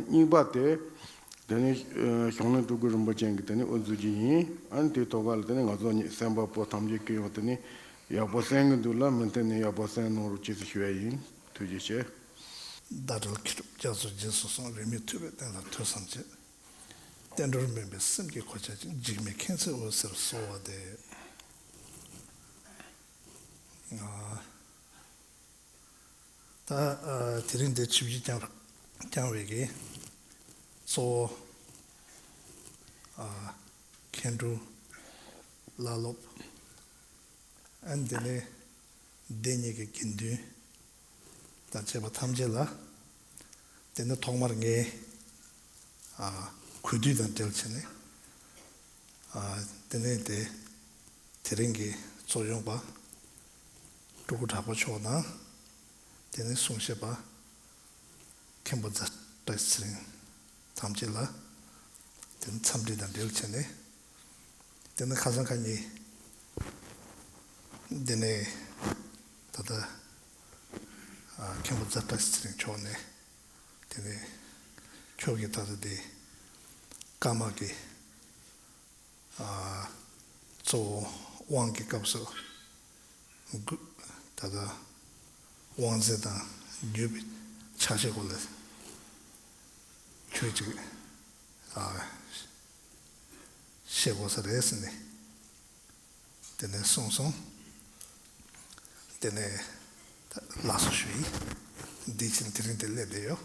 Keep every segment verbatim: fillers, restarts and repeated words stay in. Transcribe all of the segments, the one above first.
གཉིས་པ་དེ། དེ་ནི་ཨ་ཞང་བློན་སྤྲུལ་སྐུ་རིན་པོ་ཆེ་གིས་དེ་ནི་དབུ་འཛུགས་ཀྱི་ཡིན། ཨ་ནི་དེའི་ཐོག་ཁ་ལ་དེ་ནི་ང་ཚོ་གཉིས་གསན་པ་པོ་ཐམས་ཅད་ཀྱིས་ཡང་དེ་ནི་ཡག་པོ་གསན་གྱི་འདུག་ལ། མུ་མཐུད་ནས་ཡག་པོ་གསན་གནང་རོགས་ཅེས་ཞུ་ཡ་ཡིན། ཐུགས་རྗེ་ཆེ། ཟླ་གྲོལ་མཁས་གྲུབ་རྒྱ་མཚོ་རྗེས་སུ་བཟུང་། རིས་མེད་ཐུབ་པའི་བསྟན་ལ་ཐོས་བསམ་བྱེད། བསྟན་འགྲོར་སྨན་པའི་སེམས་ཀྱི་གོ་ཆ་ཅན། འཇིགས་མེད་མཁྱེན་བརྩེའི་འོད་ཟེར་གསོལ་བ་འདེབས། ཨ། ད་ཨ་དེ་རིང་འདིར་ཆིབས་བསྒྱུར་བསྐྱངས་བསྐྱངས་པའི་གི་གཙོ་བོ་ཨ་མཁན་སྤྲུལ་བླ་སློབ། ཨ་ནི་དེ་ནས་སྡེ་གཉིས་ཀྱི་དགེ་འདུན་དང་བཅས་པ་ཐམས་ཅད་ལ། དེ་ནས་ཐོག་མར་ངས་ཨ་གུས་འདུད་དང་འབྲེལ་བྱས་ནས། ཨ་དེ་ནས་དེ་དེ་རིང་གི་གཙོ་སྐྱོང་པ་སྤྲུལ་སྐུ་གྲགས་པ་མཆོག་དང་། དེ་ནས་གསུང་བཤད་པ་མཁན་པོ་ཛ་སྲས་ཚེ་རིང་ཐམས་ཅད་ལ། དེ་ནས་འཚམས་འདྲི་དང་འབྲེལ་བྱས་ནས། དེ་ནས་ཁ་སང་ཁ་ཉིན་དེ་ནས་ད་ལྟ་ཨ་མཁན་པོ་ཛ་སྲས་ཚེ་རིང་མཆོག་ནས། དེ་ནས་ཁྱོད་ཀྱིས་ད་ལྟ་དེ་བཀའ་མ་གི་ཨ་གཙོ་བོ་དབང་གི་སྐབས་སུ་དགོས། ད་ལྟ་དབང་རྫས་དང་བརྒྱུད་པའི་ཕྱག་བཞེས་སྐོར་ལ་ཁྱོད་ཅིག་ཨ་བཤད་དགོས་ས་རེད་ཟེར་ནས། དེ་ནས་གསུངས་སོང་། དེ་ནས་ད་ལགས་སོ་ཞུ་ཡིན། འདི་ཕྱིན་དེ་རིང་དེ་སླེབས་བསྡད་ཡོད།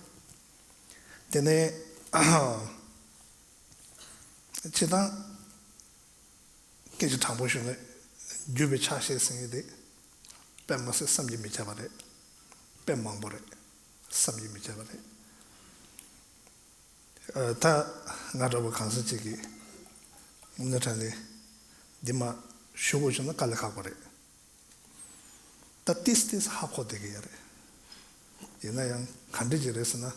དེ་ནས་སྤྱིར་བཏང་སྐད་ཆ་དྲང་པོ་ཞུ་ན། བརྒྱུད་པའི་ཕྱག་བཞེས་ཟེར་མཁན་དེ་དཔེ་མི་སྲིད་བསམ་གྱིས་མི་ཁྱབ་པ་རེད། དཔེ་མང་པོ་རེད། བསམ་གྱིས་མི་ཁྱབ་པ་རེད། ཨ་ད་ང་འདྲ་པོ་གང་ཟག་ཅིག་གིས་དངོས་གནས་དྲང་གནས་འདི་མ་ཞུ་དགོས་བྱུང་ན་དཀའ་ལས་ཁག་པོ་རེད། ད་ཏིས་ཏིས་ཧ་གོ་བསྡད་ཀྱི་ཡོད་རེད། ཡིན་ན་ཡང་ག་འདྲ་ཅིག་རེད་ཟེར་ན།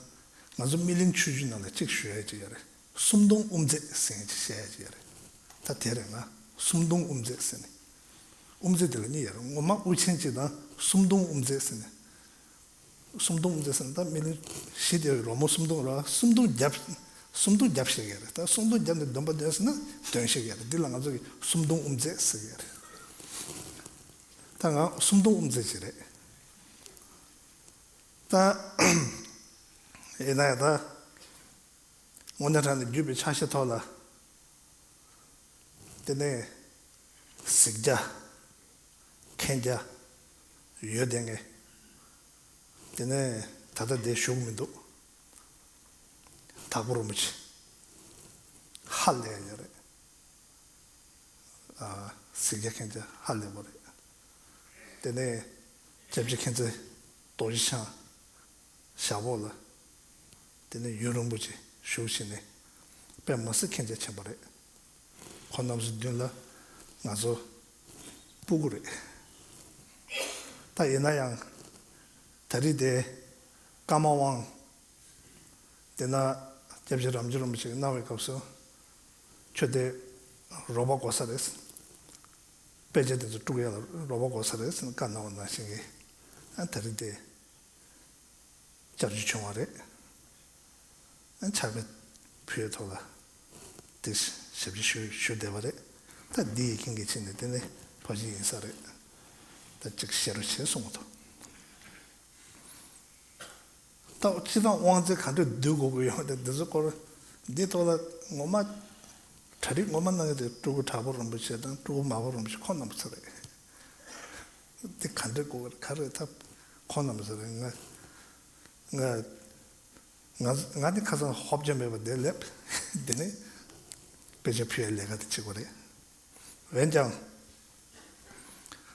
ང་ཚོ་སྨིན་གླིང་ཆོས་བརྒྱུད་ནང་ལ་གཅིག་ཞུ་ཡ་ཅིག་ཡོད་རེད། སུམ་སྟོང་དབུ་མཛད་ཟེར་མཁན་ཅིག་བཤད་ཡ་ཅིག་ཡོད་རེད། ད་དེ་རེད་ང་། སུམ་སྟོང་དབུ་མཛད་ཟེར་ནས། དབུ་མཛད་དེ་ལ་གཉིས་ཡོད་རེད། ངོ་མ་དབུ་ཆེན་གཅིག་དང་སུམ་སྟོང་དབུ་མཛད་ཟེར་ནས། སུམ་སྟོང་དབུ་མཛད་ཟེར་ན་ད་སྨིན་གླིང་བཞི་དེ་རོལ་མོ་སུམ་སྟོང་ར་སུམ་སྟོང་བརྒྱབ། སུམ་སྟོང་བརྒྱབ་བཤད་ཀྱི་རེད། ད་སུམ་སྟོང་བརྒྱབ་ནས་འདོན་པ་འདོན་ཟེར་ན་འདོན་བཤད་ཀྱི་རེད། འདི་ལ་ང་ཚོ་གིས་སུམ་སྟོང་དབུ་མཛད་ཟེར་གྱི་རེད། ད་ང་སུམ་སྟོང་དབུ་མཛད་ཅིག་རེད། ད་ཡིན་ན་ཡང་ད་དངོས་གནས་དྲང་གནས་བརྒྱུད་པའི་ཕྱག་བཞེས་ཐོག་ལ། དེ་ནས་གཟིགས་རྒྱ་མཁྱེན་རྒྱ་ཡོད་བསྡད་མཁན། དེ་ནས་ད་ལྟ་འདིར་བཞུགས་མི་འདུག་དྭགས་པོ་རིན་པོ་ཆེ་ཧ་ལས་ཡོད་རེད། ཨ་གཟིགས་རྒྱ་མཁྱེན་རྒྱ་ཧ་ལས་པ་རེད། དེ་ནས་སྐྱབས་རྗེ་མཁྱེན་བརྩེ་རྡོ་རྗེ་འཆང་ཞབས་འོག་ལ། དེ་ནས་ཡུན་རིང་པོ་ཅིག་བཞུགས་བྱས་ནས་དཔེ་མི་སྲིད་མཁྱེན་རྒྱ་ཆེན་པོ་རེད། ཁོང་རྣམ་ཚོའི་མདུན་ལ་ང་ཚོ་སྤུ་གུ་རེད། ད་ཡིན་ན་ཡང་ད་རེས་དེ་བཀའ་མ་དབང་དེ་ན་སྐྱབས་རྗེ་རབ་འབྱམས་རིན་པོ་ཆེ་གིས་གནང་བའི་སྐབས་སུ། ཁྱོད་དེ་རོགས་པ་དགོས་ས་རེད། དཔེ་ཆ་དེ་ཚོ་དཀྲུག་ཡ་ལ་རོགས་པ་དགོས་ས་རེད་ཟེར་ནས་བཀའ་གནང་བ་ནང་བཞིན་གྱི། ཨ་ད་རེས་དེ་བསྐྱར་ཞུ་བྱུང་བ་རེད། ཨ་ཕྱག་དཔེ་ཕུལ་ཡའི་ཐོག་ལ་དེ་ཞབས་ཕྱི་ཞུ་ཞུ་བསྡད་པ་རེད། ད་འདི་ཡི་རྐྱེན་གྱིས་ཕྱིན་ནས་དེ་ནི་ཕ་གཞིས་ཡིན་ས་རེད། ད་ཅིག་བཤད་རོགས་བྱེད་གསུངས་མ་ཐུབ། ད་སྤྱིར་བཏང་དབང་རྩ་ག་འདྲ་བསྡུ་དགོས་ཀྱི་ཡོད་དེ་འདི་ཚོ་སྐོར། འདི་ཐོག་ལ་ངོ་མ་གྲ་སྒྲིག་ངོ་མ་གནང་གི་དེ་སྤྲུལ་སྐུ་དྲག་པོ་རིན་པོ་ཆེ་དང་སྤྲུལ་སྐུ་མར་པ་རིན་པོ་ཆེ་ཁོང་རྣམ་པ་ཚོ་རེད། འདི་ག་འདྲ་དགོས་ཀྱི་རེད། ག་རེ་ད་ཁོང་རྣམ་པ་ཚོ་རེད། ང་ང་ང་ང་ནི་ཁ་སང་ཧོབ་རྒྱ་མེད་པ་འདིར་སླེབས། འདི་ནས་དཔེ་ཆ་ཕུལ་ཡའི་ལས་ཀ་དེ་བྱེད་དགོས་རེད། འོན་ཀྱང་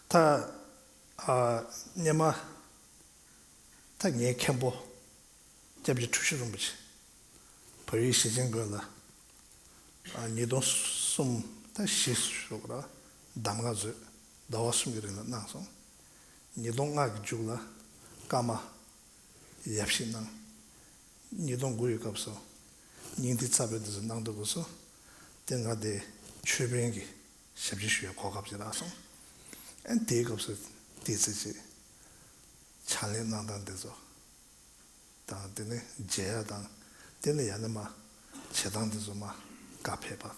ད་ཨ་སྔོན་མ། ད་ངའི་མཁན་པོ་སྐྱབས་རྗེ་འཁྲུལ་ཞིག་རིན་པོ་ཆེ་བལ་ཡུལ་ཞེ་ཆེན་དགོན་ལ་ཨ་ཉིས་སྟོང་གསུམ་ད་བཞི་ཞོག་ར་གདམས་ངག་མཛོད་ཟླ་བ་གསུམ་གྱི་རིང་ལ་གནང་སོང་། ཉིས་སྟོང་ལྔ་གི་མཇུག་ལ་བཀའ་མ་ཡབ་གཞིས་གནང་། ཉིས་སྟོང་དགུ་ཡི་སྐབས་སུ་སྙིང་ཐིག་རྩ་བའི་འདི་ཚོ་གནང་དུས་སྐབས་སུ་དེ་ང་དེ་ཆོས་དཔོན་གྱི་ཞབས་ཕྱི་ཞུ་བའི་གོ་སྐབས་ཅིག་རག་སོང་། ཨ་དེའི་སྐབས་སུ་དེའི་ཚེ་ཅིག་ཕྱག་ལས་གནང་སྟངས་འདི་ཚོ། དང་དེ་ནས་མཇལ་ཡ་དང་ དེ་ནས་ཡང་ན་མ་བྱེད་སྟངས་དེ་ཚོ་མ་བཀའ་ཕེབས་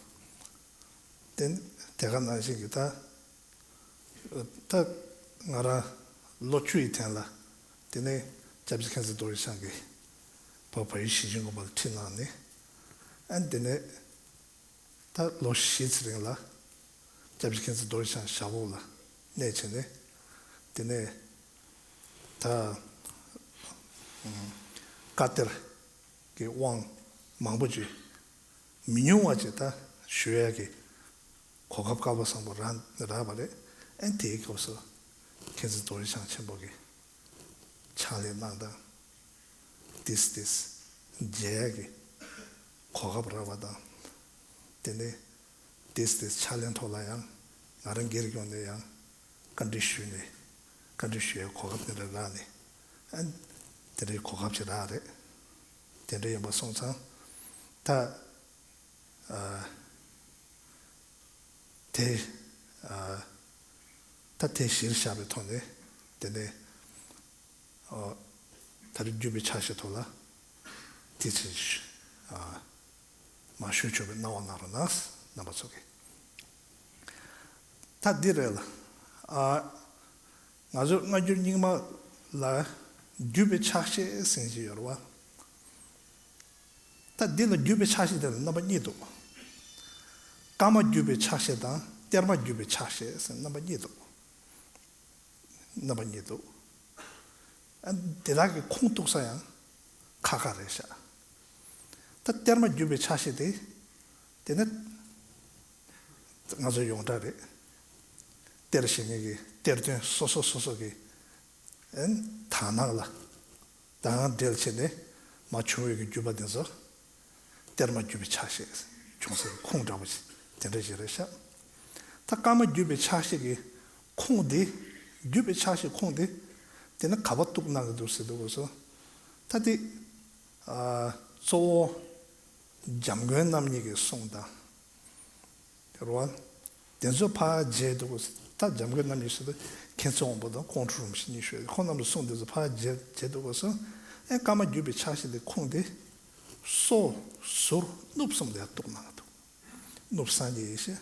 པ། དེ་དེ་ག་ནང་བཞིན་གྱི་ད་ད་ང་རང་ལོ་བཅུ་ཡི་སྟེང་ལ་དེ་ནས་སྐྱབས་རྗེ་མཁྱེན་བརྩེ་རྡོ་རྗེ་འཆང་གིས་བོད་བོད་ཡིག་ཞིབ་འཇུག་ཁང་པ་ལ་ཁྲིད་གནང་ནས། ཨ་ནི་དེ་ནས་ད་ལོ་བཞི་ཙམ་རིང་ལ་སྐྱབས་རྗེ་མཁྱེན་བརྩེ་རྡོ་རྗེ་འཆང་ཞབས་འོག་ལ་གནས་བྱས་ནས། དེ་ནས་ད་བཀའ་གཏེར་གྱི་དབང་མང་པོ་ཅིག་མི་ཉུང་བ་ཅིག་ད་ཞུ་ཡ་གི་གོ་སྐབས་དཀའ་པོ་བཟང་པོ་རག་རག་པ་རེད། ཨ་ནི་དེའི་སྐབས་སུ་མཁྱེན་བརྩེ་རྡོ་རྗེ་འཆང་ཆེན་པོ་གིས་ཕྱག་ལས་གནང་སྟངས་ཏིས་ཏིས་མཇལ་ཡ་གི་གོ་སྐབས་རག་པ་དང་། དེ་ནས་ཏིས་ཏིས་ཕྱག་ལེན་ཐོག་ལ་ཡང་ང་རང་སྒེར་ཡོངས་ནས་ཡང་བཀའ་འདྲི་ཞུས་ནས། བཀའ་འདྲི་ཞུ་ཡའི་གོ་སྐབས་དེ་འདྲ་རག་ནས། ཨ་ནི་དེ་འདྲའི་གོ་སྐབས་ཅིག་རག་རེད། དེ་འདྲ་ཡིན་པ་སོང་ཙང་ད། ཨ། དེ། ཨ། ད་དེ་གཞིར་བཞག་པའི་ཐོག་ནས་དེ་ནས། ཨ། ད་རེས་བརྒྱུད་པའི་ཕྱག་བཞེས་ཐོག་ལ་དེ་ཚེ། ཨ། མ་ཞུ་ཆོག་པའི་གནང་བ་གནང་རོགས་གནང་། རྣམ་པ་ཚོ་གིས། ད་འདི་རེད་ལ། ཨ། ང་ཚོས་སྔ་འགྱུར་རྙིང་མ་ལ་བརྒྱུད་པའི་ཕྱག་བཞེས་ཟེར་གྱི་ཡོད་རེད་བ། ད་འདི་ལ་བརྒྱུད་པའི་ཕྱག་བཞེས་དེ་ལ་རྣམ་པ་གཉིས་འདུག་བཀའ་མ་བརྒྱུད་པའི་ཕྱག་བཞེས་དང་གཏེར་མ་བརྒྱུད་པའི་ཕྱག་བཞེས་ཟེར་རྣམ་པ་གཉིས་འདུག་རྣམ་པ་གཉིས་འདུག་ཨ། དེ་དག་གི་ཁུངས་གཏུགས་ས་ཡང་ཁག་ཁག་རེད་ཤག་ད་གཏེར་མ་བརྒྱུད་པའི་ཕྱག་བཞེས་དེ། དེ་ནི་ང་ཚོའི་ཡོངས་གྲགས་རེད། གཏེར་བཞེས་མཁན་གྱི་གཏེར་སྟོན་སོ་སོ་སོ་སོ་གི། ཨན། དག་སྣང་ལ། དང་འབྲེལ་བྱས་ནས་མ་བྱུང་བའི་གི་བརྒྱུད་པ་འདི་ཚོ་གཏེར་མ་བརྒྱུད་པའི་ཕྱག་བཞེས་བྱུང་སའི་ཁུངས་འདྲ་པོ་ཞིག་དེ་འདྲ་ཞིག་རེད་ཤག་ད་བཀའ་མ་བརྒྱུད་པའི་ཕྱག་བཞེས་ཀྱི་ཁུངས་འདི། བརྒྱུད་པའི་ཕྱག་བཞེས་ཁུངས་འདི། དེ་ནི་ག་པར་གཏུགས་གནང་གི་འདུག་ཟེར་དུས་སྐབས་སུ། ད་དེ། ཨ། གཙོ་བོ་འཇམ་མགོན་རྣམ་གཉིས་ཀྱི་གསུང་དང་། རེད་བ། དེ་ཚོ་ཕར་མཇལ་དུས་སྐབས་སུ། ད་འཇམ་མགོན་རྣམ་གཉིས་ཟེར་དུས་མཁྱེན་བརྩེ་དབང་པོ་དང་ཀོང་སྤྲུལ་རིན་པོ་ཆེ་གཉིས་ཤོད། ཁོང་རྣམས་ཀྱི་གསུང་དེ་ཚོ་ཕར་མཇལ་མཇལ་དུས་སྐབས་སུ། ཨེ། བཀའ་མ་བརྒྱུད་པའི་ཕྱག་བཞེས་དེ་ཁུངས་དེ། སོ་ཟུར་གནུབས་གསུམ་ལ་ཡང་གཏུགས་གནང་གི་འདུག་གནུབས་སངས་རྒྱས་ཡེ་ཤེས།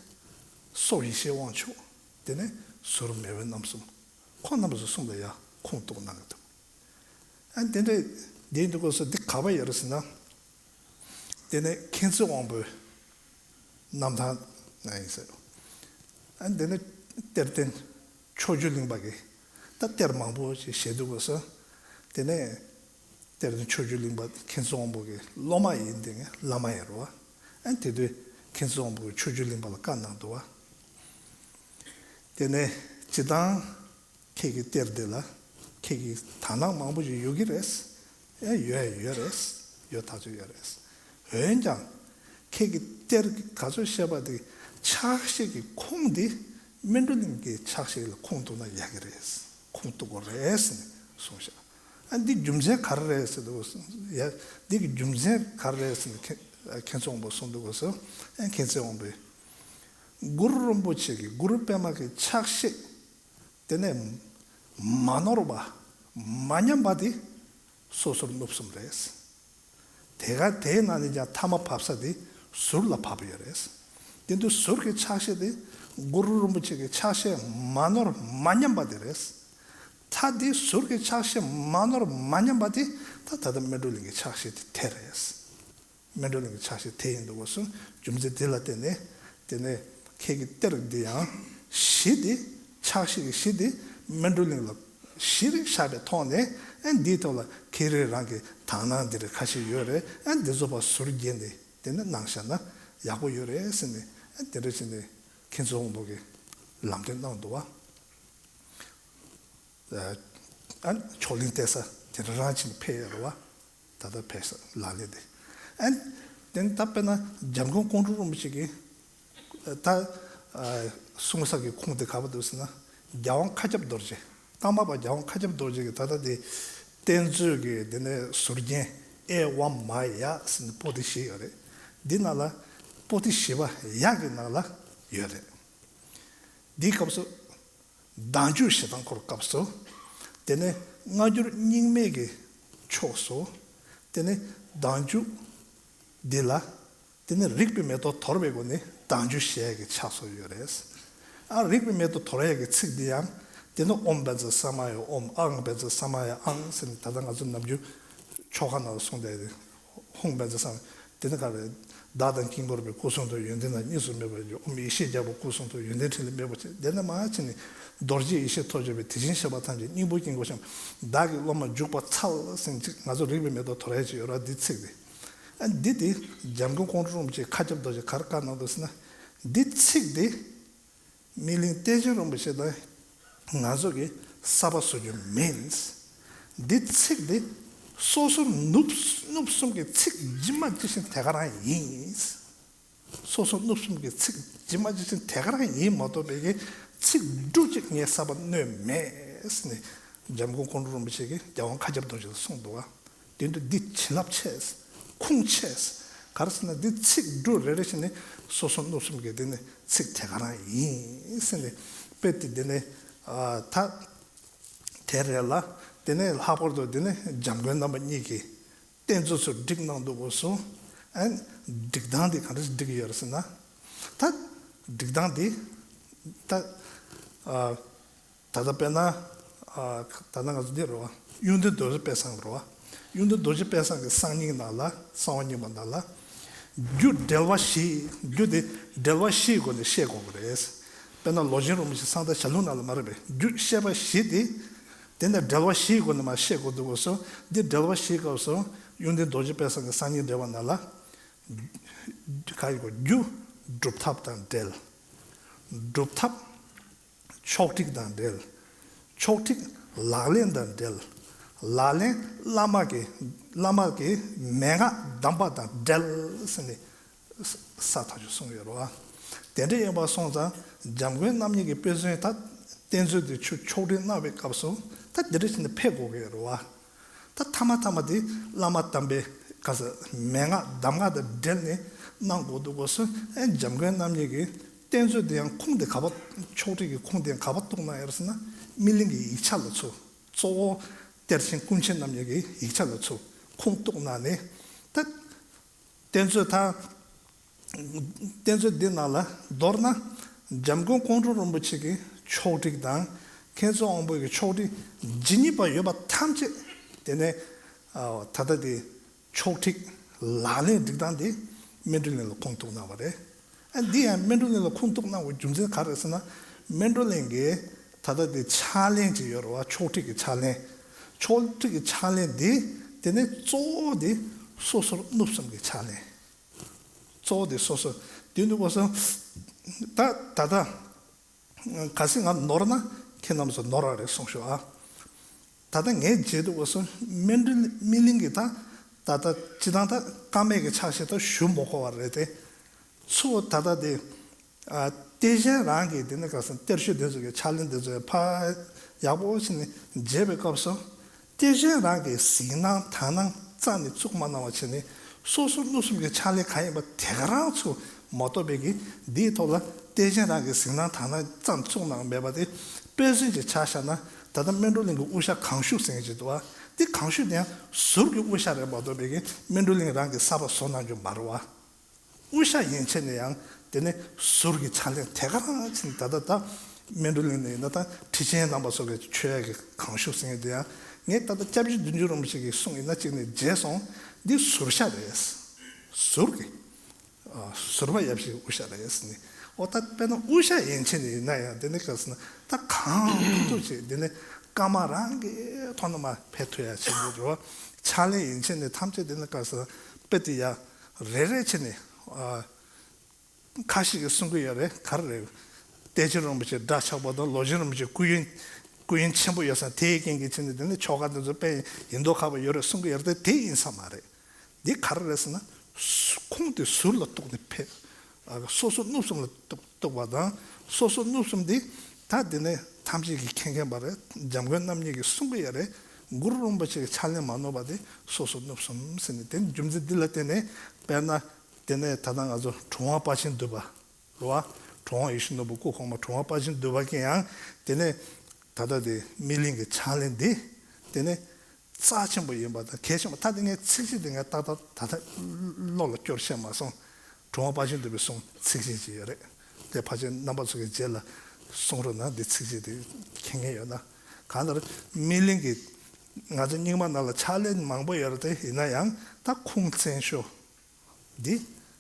སོ་ཡེ་ཤེས་དབང་ཕྱུག་དེ་ནས་ཟུར་མེས་དབོན་རྣམ་གསུམ། ཁོང་རྣམ་པ་ཚོ་གསུམ་ལ་ཡང་ཁུངས་གཏུགས་གནང་གི་འདུག་ཨ། དེ་འདྲ་དེ་ཡིན་དུས་སྐབས་སུ་འདི་ག་པར་ཡོད་རེད་ཟེར་ན། དེ་ནས་མཁྱེན་བརྩེ་དབང་པོའི་རྣམ་ཐར་ན་ཡིན་ཟེར། ཨ། དེ་ནས་གཏེར་སྟོན་ཕྱོགས་བཅུའི་གླིང་པ་གིས་ད་གཏེར་མང་པོ་ཞིག་བཞེས་དུས་སྐབས་སུ། དེ་ནས་གཏེར་སྟོན་ཕྱོགས་བཅུའི་གླིང་པ་མཁྱེན་བརྩེ་དབང་པོ་གི་སློབ་མ་ཡིན། དེ་ནས་བླ་མ་ཡིན་རེད་བ། ཨ། དེ་དུས་མཁྱེན་བརྩེ་དབང་པོ་གིས་ཕྱོགས་བཅུའི་གླིང་པ་ལ་བཀའ་གནང་འདུག་བ། དེ་ནས་སྤྱིར་བཏང་ཁྱེད་ཀྱི་གཏེར་འདི་ལ་ཁྱེད་ཀྱི་དག་སྣང་མང་པོ་ཞིག་ཡོད་ཀྱི་རེད། ཨེ། ཡོད་ཡོད་རེད། ཡོད་ཐག་ཆོད་ཡོད་རེད། འོན་ཀྱང་ཁྱེད་ཀྱི་གཏེར་ག་ཚོད་བཤད་པ་དེ་ཕྱག་བཞེས་ཀྱི་ཁུངས་འདི་སྨིན་གྲོལ་གླིང་གི་ཕྱག་བཞེས་ལ་ཁུངས་གཏུགས་ན་ཡག་གི་རེད། ཁུངས་གཏུགས་དགོས་རེད་ཟེར་ནས་གསུངས་ཤག་ཨ། འདི་རྒྱུ་མཚན་ག་རེ་རེད་ཟེར་དུས། ཡ། འདི་གི་རྒྱུ་མཚན་ག་རེ་རེད་ཟེར་ནས་མཁྱེན་མཁྱེན་བརྩེ་དབང་པོ་གསུངས་དུས་སྐབས་སུ། ཨ། མཁྱེན་བརྩེ་དབང་པོས་གུ་རུ་རིན་པོ་ཆེ་གི་གུ་རུ་པདྨ་གི་ཕྱག་བཞེས་དེ་ནས་མ་ནོར་བ་མ་ཉམས་པ་དེ་སོ་ཟུར་གནུབས་གསུམ་རེད། དེ་ག་དེའི་ནང་ནས་ཀྱང་ཐ་མ་བབས་ས་དེ་ཟུར་ལ་བབས་ཡོད་རེད། དེ་དུས་ཟུར་གྱི་ཕྱག་བཞེས་དེ་གུ་རུ་རིན་པོ་ཆེ་གི་ཕྱག་བཞེས་མ་ནོར་མ་ཉམས་པ་དེ་རེད། ད་དེ་ཟུར་གྱི་ཕྱག་བཞེས་མ་ནོར་མ་ཉམས་པ་དེ་ད་ད་ལྟ་སྨིན་གྲོལ་གླིང་གི་ཕྱག་བཞེས་དེ་དེ་རེད། སྨིན་གྲོལ་གླིང་གི་ཕྱག་བཞེས་དེ་ཡིན་འདུག་གོ་སོང་། རྒྱུ་མཚན་དེ་ལ་བརྟེན་ནས། དེ་ནས་ཁྱེད་ཀྱི་གཏེར་འདི་ཡང་གཞི་དེ། ཕྱག་བཞེས་ཀྱི་གཞི་དེ་སྨིན་གྲོལ་གླིང་ལ་གཞི་རེ་བཞག་པའི་ཐོག་ནས། ཨ། འདིའི་ཐོག་ལ་ཁྱེད་རང་རང་གི་དག་སྣང་འདི་རེ་ཁ་ཤས་ཡོད་རེད། ཨ། འདི་ཚོ་ཕར་ཟུར་བརྒྱན་ནས་དེ་ནས་གནང་བཞག་ན་ཡག་པོ་ཡོད་རེད་ཟེར་ནས། ཨ། དེ་འདྲ་བྱས་ནས་མཁྱེན་བརྩེ་དབང་པོ་གིས་ལམ་སྟོན་གནང་འདུག་བ། ཨ། མཆོག་གླིང་གཏད་ས་དེ་འདྲ་རང་བྱས་ནས་ཕེབས་ཡོད་རེད་བ། ད་ལྟ་ཕེབས་ས་ལག་ལེན་དེ། ཨ། དེ་ནས་ད་དཔེར་ན་འཇམ་མགོན་ཀོང་སྤྲུལ་རིན་པོ་ཆེ་གིས་ད། ཨ། གསུང་ས་གི་ཁུངས་དེ་ག་པར་འདུག་ཟེར་ན། རྒྱལ་དབང་མཁའ་ཁྱབ་རྡོ་རྗེ། ལྟ་མ་པ་རྒྱལ་དབང་མཁའ་ཁྱབ་རྡོ་རྗེ་གིས་ད་ལྟ་དེ་གཏེར་མཛོད་ཀྱི་དེ་ནས་ཟུར་རྒྱན་ཨེ་ཝཾ་མ་ཡ་ཟེར་ནས་པོ་ཏི་བཞི་ཡོད་རེད། འདི་ནང་ལ་པོ་ཏི་བཞི་པ་ཡ་གི་ནང་ལ་ཡོད་རེད། འདིའི་སྐབས་སུ། བདག་འཇུག་ཞེ་སྡང་འཁོར་སྐབས་སུ། དེ་ནས་སྔ་འགྱུར་རྙིང་མའི་གི་ཕྱོགས་སུ། དེ་ནས་བདག་འཇུག་ འདི་ལ། དེ་ནི་རིག་པའི་མེ་ཏོག་དོར་བའི་སྒོ་ནས་བརྡ་བརྒྱུད་བཤད་ཡ་གི་ཆ་བཞག་ཡོད་རེད། ཨ་རིག་པའི་མེ་ཏོག་དོར་ཡ་གི་ཚིག་འདི་ཡང་། དེ་ནི་ཨོཾ་བཛྲ་ས་མ་ཡ་ཨོཾ། ཨཱཿ་བཛྲ་ས་མ་ཡ་ཨཱཿ་ཟེར་ནས། ད་ལྟ་ང་ཚོ་ནམ་རྒྱུན་ཆོ་ག་ནང་ལ་གསུངས་བསྡད་དེ། ཧཱུྃ་བཛྲ་ས་མ་ཡ། དེ་ནི་ག་རེ། བདག་དང་དཀྱིལ་འཁོར་པའི། སྐུ་གསུང་ཐུགས་ཡོན་ཏན་དང་གཉིས་སུ་མེད་པར་འགྱུར། ཨོཾ་ཡེ་ཤེས་རྒྱལ་པོ་སྐུ་གསུང་ཐུགས་ཡོན་ཏན་ཕྲིན་ལས་མེས་པོ་ཆེ། དེ་ནས་མར་ཕྱིན་ནས། རྡོ་རྗེ་ཡེ་ཤེས་ཐོབ་བྱེད་པའི། དེ་བཞིན་གཤེགས་པ་ཐམས་ཅད་སྙིང་པོ་དཀྱིལ་འཁོར་བཤམས། བདག་གི་སློབ་མ་འཇུག་པར་འཚལ་ཟེར་ནས། ཅིག་ང་ཚོ་རིག་པའི་མེ་ཏོག་དོར་ཡ་ཅིག་ཡོད་ར། འདི་ཚིག་དེ། ཨ་འདི་དེ་འཇམ་མགོན་ཀོང་སྤྲུལ་རིན་པོ་ཆེ་མཁའ་ཁྱབ་རྡོ་རྗེ་ག་རེ་བཀའ་གནང་འདུག་ཟེར་ན། འདི་ཚིག་དེ་སྨིན་གླིང་བསྟན་ཆེན་རིན་པོ་ཆེ་དང་ང་ཚོ་གི་གསར་པ་བཟོ་རྒྱུ་མིན། འདི་ཚིག་དེ་སོ་སོར་ནུབ་ནུབ་གསུམ་གྱི་ཚིག་ཇི་མ་ཇི་བཞིན་དེ་ག་རང་ཡིན། སོ་སོར་ནུབ་གསུམ་གྱི་ཚིག་ཇི་མ་ཇི་བཞིན་དེ་ག་རང་ཡིན་མ་གཏོགས་པའི་གི་ཚིག་འབྲུ་གཅིག་ངས་གསར་པ་བསྣོན་མེད་ཟེར་ནས། འཇམ་མགོན་ཀོང་སྤྲུལ་རིན་པོ་ཆེ་གིས་རྒྱལ་དབང་མཁའ་ཁྱབ་རྡོ་རྗེ་ལ་གསུངས་འདུག་བ། དེ་འདྲ་འདི་བྱིན་རླབས་ཆེ། ཁུངས་ཆེ། ག་རེ་ཟེར་ན་འདི་ཚིག་འབྲུ་རེ་རེ་བཞིན་ནི་སོ་སོ་ནུབ་གསུམ་གྱི་དེ་ནི་ཚིག་དེ་ག་རང་ཡིན་ཟེར་ནས། དཔེ་དེ་འདི་ནི་ཨ་ད་དེ་རེད་ལ། དེ་ནས་ལྷག་པར་དུ་དེ་ནི་འཇམ་མགོན་རྣམ་པ་གཉིས་ཀྱིས་གཏེར་མཛོད་ཚུར་བསྒྲིགས་གནང་འདུག་གོ་སོང་། ཨ་སྒྲིག་སྟངས་དེ་ག་འདྲ་ཞིག་བསྒྲིགས་ཡོད་རེད་ཟེར་ན། ད་སྒྲིག་སྟངས་དེ་ད་ཨ། ད་ལྟ་དཔེར་ན། ཨ་ད་ལྟ་ང་ཚོ་འདི་རེད་བ། གཡུང་དྲུང་རྡོ་རྗེ་དཔལ་བཟང་རེད་བ། གཡུང་དྲུང་རྡོ་རྗེ་དཔལ་བཟང་གི་གསང་སྙིང་ནང་ལ། གསང་བ་རྙིང་པ་ནང་ལ། རྒྱུ་འགྲེལ་བ་བཞི། རྒྱུ་དེ་འགྲེལ་བ་བཞིའི་སྒོ་ནས་བཤད་དགོས་ཀྱི་རེད། དཔེར་ན་ལོ་ཆེན་རིན་པོ་ཆེ་གསང་བདག་ཞལ་ལུང་ནང་ལ་མ་རེད་པས། རྒྱུ་བཤད་པ་བཞི་དེ། དེ་ནས་འགྲེལ་བ་བཞིའི་སྒོ་ནས་མར་བཤད་དགོས་འདུག་གོ་སོང་། འདི་འགྲེལ་བ་བཞིའི་སྐབས་སུ་གཡུང་དྲུང་རྡོ་རྗེ་དཔལ་བཟང་གི་གསང་སྙིང་འགྲེལ་པ་ནང་ལ། ག་ཡི་གོ་རྒྱུ་སྒྲུབ་ཐབས་དང་འབྲེལ། སྒྲུབ་ཐབས་ཕྱོགས་བསྒྲིགས་དང་འབྲེལ། ཕྱོགས་བསྒྲིགས་ལག་ལེན་དང་འབྲེལ། ལག་ལེན་བླ་མ་གི་བླ་མ་གི་མན་ངག་གདམས་པ་དང་འབྲེལ་ཟེར་ནས་ས་ཐག་ཆོད་གསུངས་ཡོད་རེད་བ། དེ་འདྲ་ཡིན་པ་སོང་ཙང་འཇམ་མགོན་རྣམ་གཉིས་ཀྱི་དཔེ་མཚོན་ད་གཏེར་མཛོད་དེ་ཆུ་ཕྱོགས་བསྒྲིགས་གནང་བའི་སྐབས་སུ་ད་དེ་འདྲ་བྱས་ནས་ཕེབས་དགོས་ཀྱི་ཡོད་རེད་བ། ད་ཐ་མ་ཐ་མ་དེ་བླ་མ་དམ་པའི་ག་ས་མན་ངག་གདམས་ངག་དང་འབྲེལ་ནས་གནང་དགོས་འདུག་གོ་སོང་། ཨེ་འཇམ་མགོན་རྣམ་གཉིས་ཀྱིས་གཏེར་མཛོད་དེ་ཡང་ཁུངས་དེ་ག་པར་ཕྱོགས་བསྒྲིགས་ཀྱི་ཁུངས་དེ་ག་པར་གཏུགས་གནང་ཡོད་ཟེར་ན། སྨིན་གླིང་གི་ཡིག་ཆ་ལ་ཚུར། གཙོ་བོ་གཏེར་ཆེན་ཀུན་མཁྱེན་རྣམ་གཉིས་ཀྱི་ཡིག་ཆ་ལ་ཚུར་ཁུངས་གཏུགས་གནང་ནས། ད་གཏེར་མཛོད་ད། གཏེར་མཛོད་འདི་ནང་ལ་མདོར་ན་འཇམ་མགོན་ཀོང་སྤྲུལ་རིན་པོ་ཆེ་གི་ཕྱོགས་བསྒྲིགས་དང་། མཁན་ཟུར་དབང་པོ་གི་ཕྱོགས་བསྒྲིགས་ཇི་སྙེད་པ་ཡོད་པ་ཐམས་ཅད་དེ་ནས་ཨ་ད་ལྟ་དེ་ཕྱོགས་བསྒྲིགས་ལག་ལེན་སྒྲིག་སྟངས་དེ་སྨིན་གྲོལ་གླིང་ལ་ཁུངས་གཏུགས་གནང་བ་རེད། ཨ་འདི་ཡང་སྨིན་གྲོལ་གླིང་ལ་ཁུངས་གཏུགས་གནང་བའི་རྒྱུ་མཚན་ག་རེ་ཟེར་ན། སྨིན་གྲོལ་གླིང་གི་ད་ལྟ་དེ་ཕྱག་ལེན་ཅིག་ཡོད་རེད་བ། ཕྱོགས་བསྒྲིགས་ཀྱི་ཕྱག་ལེན། ཕྱོགས་བསྒྲིགས་ཀྱི་ཕྱག་ལེན་དེ་དེ་ནས་གཙོ་བོ་དེ་སོ་སོར་བསྣུབས་གསུམ་གྱི་ཕྱག་ལེན། གཙོ་བོ་དེ་སོ་སོ། དེ་འདུག་པ་སོ། ད་ད་ལྟ་གལ་སྲིད་ང་ནོར་ན་ཁྱེད་རྣམ་ཚོ་ནོར་བ་རེད་གསུངས་ཤོག་ཨ། ད་ལྟ་ངས་བརྗེད་འདུག་པ་སོ། སྨིན་གྲོལ་སྨིན་གླིང་གི་ད་ད་ལྟ་སྤྱི་བཏང་ད་བཀའ་མའི་གི་ཕྱག་བཞེས་ད་ཞུ་མ་དགོས་པ་རེད་དེ། ཚུར་ད་ལྟ་དེ་ཨ་གཏེར་ཆེན་རང་གི་དེ་ནས་ག་ས་གཏེར་ཆོས་དེ་ཚོ་གི་ཕྱག་ལེན་དེ་ཚོ་ཕར་ཡག་པོ་བྱས་ནས་མཇལ་བའི་སྐབས་སུ། གཏེར་ཆེན་རང་གི་གཟིགས་སྣང་དག་སྣང་རྩ་ནས་བཙུགས་མ་གནང་བ་བྱས་ནས། སོ་སོ་བསྣུབས་གསུམ་གྱི་ཕྱག་ལེན་གང་ཡིན་པ་དེ་ག་རང་ཚུར་མ་གཏོགས་པའི་གི་འདིའི་ཐོག་ལ་གཏེར་ཆེན་རང་གི་གཟིགས་སྣང་དག་སྣང་རྩ་ནས་བཙུགས་གནང་མེད་པ་དེ། དཔེ་མཚོན་གྱི་ཆ་བཞག་ན་ད་ལྟ་སྨིན་གྲོལ་གླིང་གི་དབུ་ཞྭ་གང་བཞུགས་ཟེར་མཁན་ཅིག་འདུག་བ། དེ་གང་བཞུགས་དེ་ཡང་ཟུར་གྱི་དབུ་ཞྭ་རེད་མ་གཏོགས་པའི་གི་སྨིན་གྲོལ་གླིང་རང་གི་གསར་པ་བཟོ་གནང་རྒྱུ་མ་རེད་བ། དབུ་ཞྭ་ཡན་ཆད་ནས་ཡང་དེ་ནས་ཟུར་གྱི་ཕྱག་ལེན་དེ་ག་རང་ཕྱིན། ད་ལྟ་ད་སྨིན་གྲོལ་གླིང་ནས་ཡིན་ན་ད་ཁྲི་ཆེན་རྣམ་པ་ཚོ་གི་མཆོད་ཡ་གི་གང་བཞུགས་ཟེར་མཁན་དེ་ཡང་ངས་ད་ལྟ་སྐྱབས་རྗེ་བདུད་འཇོམས་རིན་པོ་ཆེ་གི་གསུང་ཡིན་ན་གཅིག་ནས་བརྗེད་སོང་། འདི་ཟུར་ཞྭ་རེད། ཟུར་གྱི་ཨ་ཟུར་པ་ཡབ་བཞིའི་དབུ་ཞྭ་རེད་ཟེར་ནས། འོ་ད་དཔེར་ན་དབུ་ཞྭ་ཡན་ཆད་ནས་ཡིན་ན་ཡང་དེ་ནས་ག་ཟེར་ན་ད་གང་ཐུབ་ཐུབ་བྱས་དེ་ནས་བཀའ་མ་རང་གི་ཐོག་ནས་མར་ཕེབས་ཐུབ་ཡ་བྱེད་དགོས་རེད་བ། ཕྱག་ལེན་ཡན་ཆད་ནས་ཐམས་ཅད་དེ་ནས་ག་ཟེར་ན་དཔེ་དེ་ཡ། རེ་རེ་བྱས་ནས་ཨ། ཁ་ཤས་ཀྱིས་གསུང་གི་ཡོད་རེད། ག་རེ་རེད། བསྟན་ཆེན་རིན་པོ་ཆེ་འདྲ་ཆགས་པ་དང་། ལོ་ཆེན་རིན་པོ་ཆེ་སྐུ་ཡོན་སྐུ་ཡོན་ཆེན་པོ་ཡོད་ས་དེའི་རྐྱེན་གྱིས་བྱས་ནས་དེ་ནི་ཆོ་ག་དེ་ཚོ་དཔེ་ཡིན་མདོག་ཁ་པོ་ཡོད་རེད་གསུང་གི་ཡོད་རེད་དེ། དེ་ཡིན་ས་མ་རེད། འདི་ག་རེ་རེད་ཟེར་ན། ཁུངས་དེ་ཟུར་ལ་གཏུགས་ནས་ཕེབས། ཨ་སོ་སོ་བསྣུབས་གསུམ་ལ་གཏུགས་གཏུགས་པ་དང་། སོ་སོ་བསྣུབས་གསུམ་འདི་ད་དེ་ནས་ཐམས་ཅད་ཀྱིས་མཁྱེན་མཁྱེན་པ་རེད། འཇམ་མགོན་རྣམ་གཉིས་ཀྱིས་གསུང་གི་ཡོད་རེད། གུ་རུ་རིན་པོ་ཆེ་གི་ཕྱག་ལེན་མ་ནོར་བ་དེ་སོ་སོ་བསྣུབས་གསུམ་ཟེར་ནས། དེ་ནི་རྒྱུ་མཚན་འདི་ལ་བརྟེན་ནས། དཔེར་ན། དེ་ནས་ད་ལྟ་ང་ཚོ་དྲུང་པ་དཔལ་ཆེན་འདུས་པ་རེད་བ། དྲུང་པ་ཡིད་བཞིན་ནོར་བུ་སྐུ་གོང་མ་དྲུང་པ་དཔལ་ཆེན་འདུས་པ་གིས་ཡང་དེ་ནས་ད་ལྟ་དེ་སྨིན་གླིང་གི་ཕྱག་ལེན་འདི་དེ་ནས་ རྩ་ཆེན་པོ་ཡིན་པ་དང་གལ་ཆེན་པོ། ད་དེ་ངས་ཚིགས་བཅད་དེ་ངས་ཏག་ཏག་ད་ལྟ་བློ་ལ་སྐྱོར་ཤེས་མ་སོང་། གྲུབ་དབང་དཔལ་ཆེན་བདུན་པའི་གསུང་ཚིགས་བཅད་ཅིག་ཡོད་རེད། དེ་ཕལ་ཆེར་རྣམ་པ་ཚོ་གི་རྗེས་ལ་གསུང་རོགས་གནང་། འདི་ཚིགས་བཅད་དེ་མཁྱེན་མཁན་ཡོད་ན། གང་ལྟར་སྨིན་གླིང་གི་ང་ཚོ་རྙིང་མ་ནང་ལ་ཕྱག་ལེན་མང་པོ་ཡོད་རེད་དེ། ཡིན་ན་ཡང་ད་ཁུངས་བཙན་ཤོས་འདི་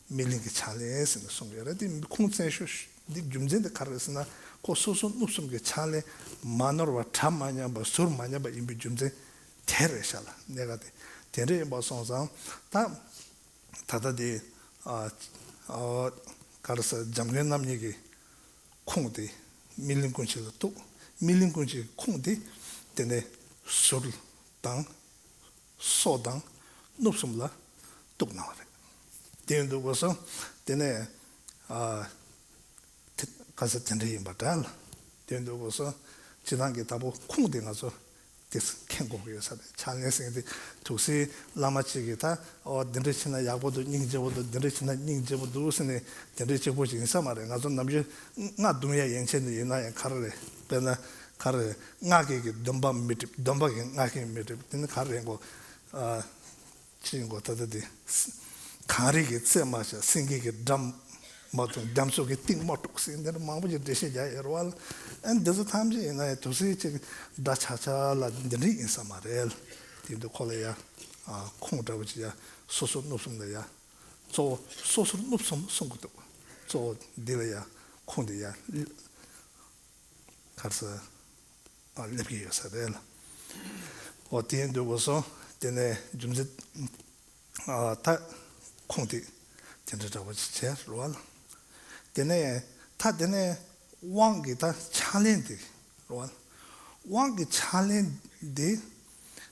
སྨིན་གླིང་གི་ཕྱག་ལེན་ཟེར་ནས་གསུངས་ཡོད་རེད་དེ། ཁུངས་བཙན་ཤོས་འདི་རྒྱུ་མཚན་དེ་ག་རེ་རེད་ཟེར་ན། ཁོ་སོ་སོ་སྣུབ་གསུམ་གྱི་ཕྱག་ལེན་མ་ནོར་བ་གྲ་མ་ཉམས་པ་ཟུར་མ་ཉམས་པ་ཡིན་པའི་རྒྱུ་མཚན་དེ་རེད་ཤག་ལ། གནད་འགག་དེ་དེ་འདྲ་ཡིན་པ་སོང་ཙང་། ད་ད་ལྟ་དེ་ཨ་ཨ་ག་རེ་ཟེར། འཇམ་མགོན་རྣམ་གཉིས་ཀྱི་ཁུངས་དེ་སྨིན་གླིང་ཀུན་བྱེད་ལ་གཏུགས། སྨིན་གླིང་ཀུན་བྱེད་ཀྱི་ཁུངས་དེ་དེ་ནས་ཟུར་དང་སོ་དང་སྣུབ་གསུམ་ལ་གཏུགས་གནང་བ་རེད། དེ་ཡིན་དུས་སྐབས་སུ་དེ་ནས་ཨ་དེ་ག་ས་དེ་འདྲ་ཡིན་པ་འདྲ་ལ། དེ་ཡིན་དུས་སྐབས་སུ་སྤྱིར་བཏང་གི་དང་པོ་ཁུངས་དེ་ང་ཚོ་དེ་མཁྱེན་དགོས་ཀྱི་ཡོད་ས་རེད། ཕྱག་ལེན་ཟེར་མཁན་དེ་ཐུགས་སྲས་བླ་མ་གཅིག་གིས་ད་ཨོ་འདི་འདྲ་བྱས་ན་ཡག་པོ་འདུག་སྙིང་རྗེ་པོ་འདུག་འདི་འདྲ་བྱས་ན་སྙིང་རྗེ་པོ་འདུག་ཟེར་ནས་དེ་འདྲ་གཅིག་པོ་ཞིག་ཡིན་ས་མ་རེད། ང་ཚོ་ནམ་རྒྱུན་སྔགས་རྡུང་ཡ་ཡན་ཆད་ནས་ཡིན་ན་ཡང་ག་རེ་རེད། དཔེར་ན་ག་རེ་རེད། སྔགས་ཀྱིས་ཀྱིས་སྡོམ་པ་མི་སྒྲིབ། སྡོམ་པ་གིས་སྔགས་ཀྱིས་མི་སྒྲིབ། དེ་ནི་ག་རེ་རེད་གོ། ཨ། ཅི་ཡིན་གོ། ད་ལྟ་དེ་གངས་རི་གི་རྩེ་མ་བྱ། སེང་གེ་གི་འགྲམ་མ་འཐུང་། རྒྱ་མཚོ་གི་གཏིང་མ་དཀྲུག་ཟེར་འདི་འདྲ་མང་པོ་ཞིག་འགྲེལ་བཤད་རྒྱག་ཡོད་རེད་བ། ཨ་འདི་ཚོ་ཐམས་ཅད་ཡིན་ན་ཡང་དུས་ཚོད་ཅིག་འདྲ་ཆགས་ཆགས་ལ་འདི་འདྲ་ཡིན་ས་མ་རེད། དེ་འདུག་ཁོ་ལ་ཡ་ཨ་ཁུངས་འདྲ་པོ་ཅིག་ཡ་སོ་སོ་སྣུབ་གསུམ་ལ་ཡ། གཙོ་བོ་སོ་སོར་སྣུབ་གསུམ་གསུང་གི་འདུག་གཙོ་བོ་འདི་ལ་ཡ་ཁུངས་འདི་ཡ། ག་རེ་ཟེར། ཨ་སླེབས་ཀྱི་ཡོད་ས་རེད་ལ། འོ་དེ་ཡིན་དུས་སྐབས་སུ་དེ་ནས་རྒྱུ་མཚན་ཨ་ད་ཁུངས་དེ་དེ་འདྲ་འདྲ་བོ་ཅིག་བྱས་རེད་བ་ལ། དེ་ནས་ད་དེ་ནས་དབང་གི་ད་ཕྱག་ལེན་དེ་རེད་བ་ལ། དབང་གི་ཕྱག་ལེན་དེ་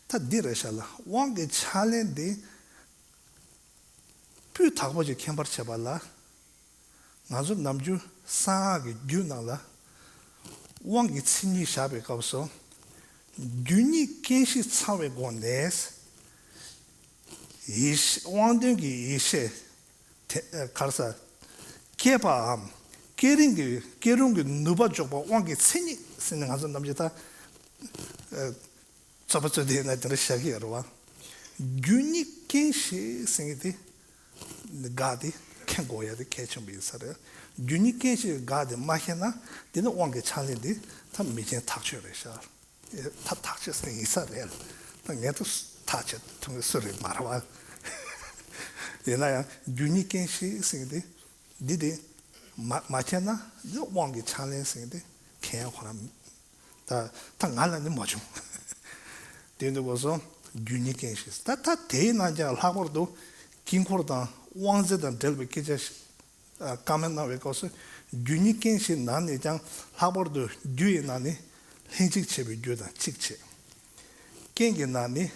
ད་འདི་རེད་ཤག་ལ། དབང་གི་ཕྱག་ལེན་དེ་སྤུས་དག་པོ་ཅིག་མཁྱེན་པར་བྱེད་པ་ལ། ང་ཚོ་ནམ་རྒྱུན་གསང་སྔགས་ཀྱི་རྒྱུད་ནང་ལ་དབང་གི་མཚན་ཉིད་བཞག་པའི་སྐབས་སུ། རྒྱུ་ཉིད་རྐྱེན་བཞི་ཚང་བའི་སྒོ་ནས་ཡེ་ཤེས། དབང་དོན་གྱི་ཡེ་ཤེས་དེ་ག་རེ་ཟེར། སྐྱེད་པའམ་སྐྱེད་རིམ་གྱི་སྐྱེད་རུང་གི་ནུས་པ་འཇོག་པ་དབང་གི་མཚན་ཉིད་ཟེར་ནས་ང་ཚོ་ནམ་རྒྱུན་ད། རྩོད་པ་རྩོད་དེ་ཡིན་ན་དེ་འདྲ་བཞག་གི་ཡོད་རེད་བ། རྒྱུ་ཉིད་རྐྱེན་བཞི་ཟེར་མཁན་དེ་འགག་དེ་མཁྱེན་དགོས་ཡ་དེ་གལ་ཆེན་པོ་ཡིན་ས་རེད། རྒྱུ་ཉིད་རྐྱེན་བཞི་འགག་དེ་མ་ཤེས་ན་དེ་ནི་དབང་གི་ཕྱག་ལེན་དེ་ད་མི་ཉན་ཐག་ཆོད་རེད་ཤག་ད་ཐག་ཆོད་ཟེར་ཡིན་ས་རེད། ད་ངས་ད་ཐག་ཆོད་ཐུབ་མཁན་སུ་རེད་མ་རེད་བ། ཡིན་ན་ཡང་རྒྱུ་ཉིད་རྐྱེན་བཞི་ཟེར་མཁན་དེ། འདི་དེ་མ་མ་མཁྱེན་ན་འདི་དབང་གི་ཕྱག་ལེན་ཟེར་མཁན་དེ་མཁྱེན་ཡ་ཁོ་རང་། ད་ད་ང་ལ་ནི་མ་བྱུང་། དེ་འདུག་གོ་སོང་། རྒྱུ་ཉིད་རྐྱེན་བཞི། ད་ད་དེའི་ནང་ཀྱང་ལྷག་པར་དུ་དཀྱིལ་འཁོར་དང་དབང་རྫས་དང་འབྲེལ་བའི་སྐད་ཆ་ཞིག་ཨ་བཀའ་མོལ་གནང་བའི་སྐབས་སུ། རྒྱུ་ཉིད་རྐྱེན་བཞིའི་ནང་ནས་ཀྱང་ལྷག་པར་དུ་རྒྱུ་ཡི་ནང་ནས་ལྷན་ཅིག་བྱེད་པའི་རྒྱུ་དང་གཅིག་བྱེད། རྐྱེན་གྱི་ནང་ནས་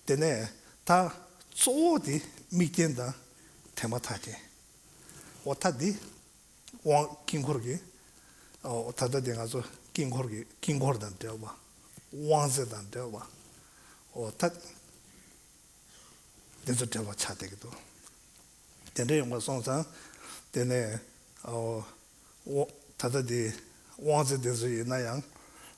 དེ་ནས་ད་གཙོ་བོ་དེ་དམིགས་རྐྱེན་དང་དེ་མ་ཐག་རྐྱེན། འོ་ད་འདི་དབང་དཀྱིལ་འཁོར་གྱི། འོ་ད་ལྟ་དེ་ང་ཚོ་དཀྱིལ་འཁོར་གྱི་དཀྱིལ་འཁོར་དང་འབྲེལ་བ། དབང་རྫས་དང་འབྲེལ་བ། འོ་ད་དེ་ཚོ་འབྲེལ་བ་ཆགས་བསྡད་ཀྱི་འདུག་དེ་འདྲ་ཡོང་བ་སོང་ཙང་དེ་ནས་འོ། ད་ལྟ་དེ་དབང་རྫས་དེ་ཚོ་ཡིན་ན་ཡང་།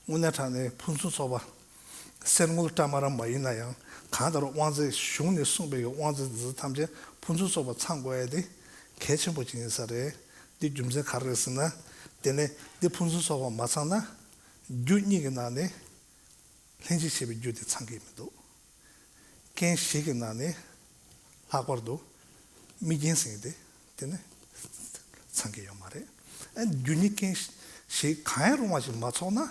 དངོས་གནས་དྲང་གནས་ཕུན་སུམ་ཚོགས་པ་གསེར་དངུལ་བཀྲ་མ་ར་མ་ཡིན་ན་ཡང་། གང་ལྟར་དབང་རྫས་གཞུང་ནས་གསུངས་པའི་དབང་རྫས་འདི་ཚོ་ཐམས་ཅད་ཕུན་སུམ་ཚོགས་པ་ཚང་དགོས་ཡ་དེ་གལ་ཆེན་པོ་ཅིག་ཡིན་ས་རེད། འདི་རྒྱུ་མཚན་ག་རེ་རེད་ཟེར་ན། དེ་ནས་འདི་ཕུན་སུམ་ཚོགས་པ་མ་ཚང་ན། རྒྱུ་གཉིས་ཀྱི་ནང་ནས་ལྷན་ཅིག་བྱེད་པའི་རྒྱུ་དེ་ཚང་གི་མི་འདུག་རྐྱེན་བཞི་གི་ནང་ནས་ལྷག་པར་དུ་དམིགས་རྐྱེན་ཟེར་མཁན་དེ་དེ་ནི་ཚང་གི་ཡོད་མ་རེད། ཨ་རྒྱུ་ཉིད་རྐྱེན་བཞི་གང་ཡང་རུང་བ་ཞིག་མ་ཚོགས་ན།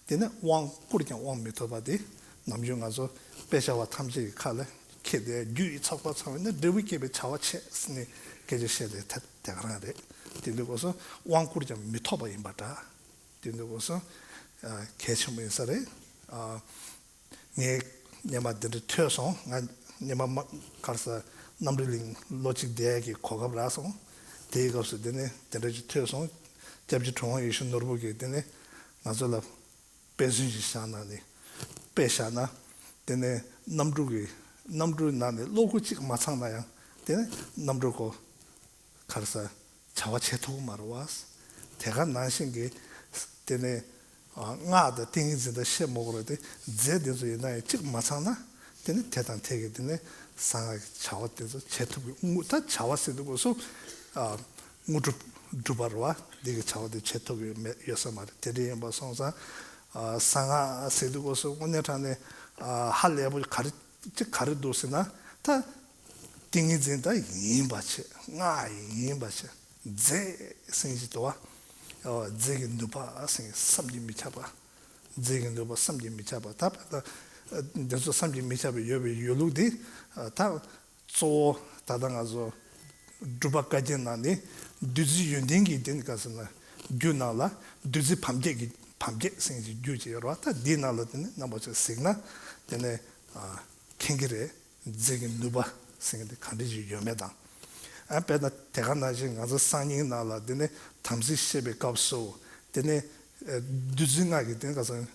དེ་ནི་དབང་བསྐུར་ཀྱང་དབང་མི་ཐོབ་པ་དེ་ནམ་རྒྱུན་ང་ཚོ་དཔེ་ཆ་བ་ཐམས་ཅད་ཀྱི་ཁ་ལ་འཁྱེར་ཏེ། རྒྱུ་ཡི་ཚོགས་པ་ཚང་བས་ནི། འབྲས་བུ་སྐྱེད་པའི་བྱ་བ་ཆེ་ཟེར་ནས་སྐད་ཆ་བཤད་དེ་དེ་དེ་ག་རང་རེད། དེ་འདྲ་སྐབས་སུ་དབང་བསྐུར་ཀྱང་མི་ཐོབ་པ་ཡིན་པ་འདྲ། དེ་འདྲ་སྐབས་སུ་ཨ་གལ་ཆེན་པོ་ཡིན་ས་རེད། ཨ། ངས་སྔོན་མ་འདི་འདྲ་ཐོས་སོང་། ང་སྔོན་མ་མ་ག་རེ་ཟེར། རྣམ་གྲོལ་གླིང་ལོ་གཅིག་བསྡད་ཡག་གི་གོ་སྐབས་རག་སོང་། དེའི་སྐབས་སུ་འདི་ནས་འདི་འདྲ་ཅིག་ཐོས་སོང་། སྐྱབས་རྗེ་གྲུབ་དབང་ཡེ་ཤེས་ནོར་བུ་གིས་འདི་ནས་ང་ཚོ་ལ་དཔེ་མཚོན་ཞིག་བཞག་གནང་ནས། དཔེ་བཞག་ན་འདི་ནས་རྣམ་གྲོལ་གྱི་རྣམ་གྲོལ་ནང་ནས་བློ་སྒོ་གཅིག་མ་ཚང་ན་ཡང་། འདི་ནས་རྣམ་གྲོལ་གོ་ག་རེ་ཟེར། བྱ་བ་བྱེད་ཐུབ་ཀྱི་མ་རེད་བ། དེ་ག་ནང་བཞིན་གྱི་དེ་ནས་ སྔགས་དང་ཏིང་ངེ་འཛིན་དང་བཤད་མ་དགོས་རེད་དེ། རྫས་དེ་ཚོ་ཡིན་ན་ཡང་གཅིག་མ་ཚང་ན་དེ་ནི་དེ་དང་དེ་གི་དེ་ནི་གསང་སྔགས་ཀྱི་བྱ་བ་དེ་ཚོ་བྱེད་ཐུབ་ཀྱི་དངོས། ད་བྱ་བ་ཟེར་དུས་སྐབས་སུ་དངོས་གྲུབ་སྒྲུབ་པ་རེད་བ། འདི་གི་བྱ་བ་དེ་བྱེད་ཐུབ་ཀྱི་མེད་ཡོད་ས་མ་རེད། དེ་འདྲ་ཡིན་པ་སོང་ཙང་གསང་སྔགས་ཟེར་དུས་སྐབས་སུ་དངོས་གནས་དྲང་ནས་ཧ་ལས་པོ་ག་རེ་གཅིག་ག་རེ་འདུག་ཟེར་ན། ད་ཏིང་ངེ་འཛིན་ད་ཡིན་པ་བྱེད། སྔགས་ཡིན་པ་བྱེད། རྫས་ཟེར་གྱི་འདུག་བ། རྫས་ཀྱི་ནུས་པ་ཟེར་གྱི་བསམ་གྱིས་མི་ཁྱབ་པ། རྫས་ཀྱི་ནུས་པ་བསམ་གྱིས་མི་ཁྱབ་པ། ད་ད་འདི་ཚོ་བསམ་གྱིས་མི་ཁྱབ་པའི་ཡོད་པའི་ཡོད་ལུགས་འདི། ད་གཙོ་བོ་ད་ལྟ་ང་ཚོ་སྒྲུབ་པ་བཀའ་རྒྱན་ནང་ནས་བདུད་རྩི་ཡོན་ཏན་གྱི་དེ་ནི་ག་ཟེར་ན་རྒྱུད་ནང་ལ་བདུད་རྩི་བམ་བརྒྱད་ཀྱི་བམ་བརྒྱད་ཟེར་གྱི་རྒྱུད་ཅིག་ཡོད་རེད་བ། ད་འདིའི་ནང་ལ་དེ་ནི་རྣམ་པ་ཚོས་གཟིགས་ན་དེ་ནི་མཁྱེན་གྱི་རེད། རྫས་ཀྱི་ནུས་པ་ཟེར་མཁན་དེ་ག་འདྲ་ཞིག་ཡོད་མེད་དང་། ཨ་དཔེར་ན་དེ་ག་ནང་བཞིན་ང་ཚོ་གསང་སྙིང་ནང་ལ་དེ་ནི་དམ་ཚིག་བཤད་པའི་སྐབས་སུ་དེ་ནི་བདུད་རྩི་ལྔ་གི་དེ་ནི་ག་ཚོད་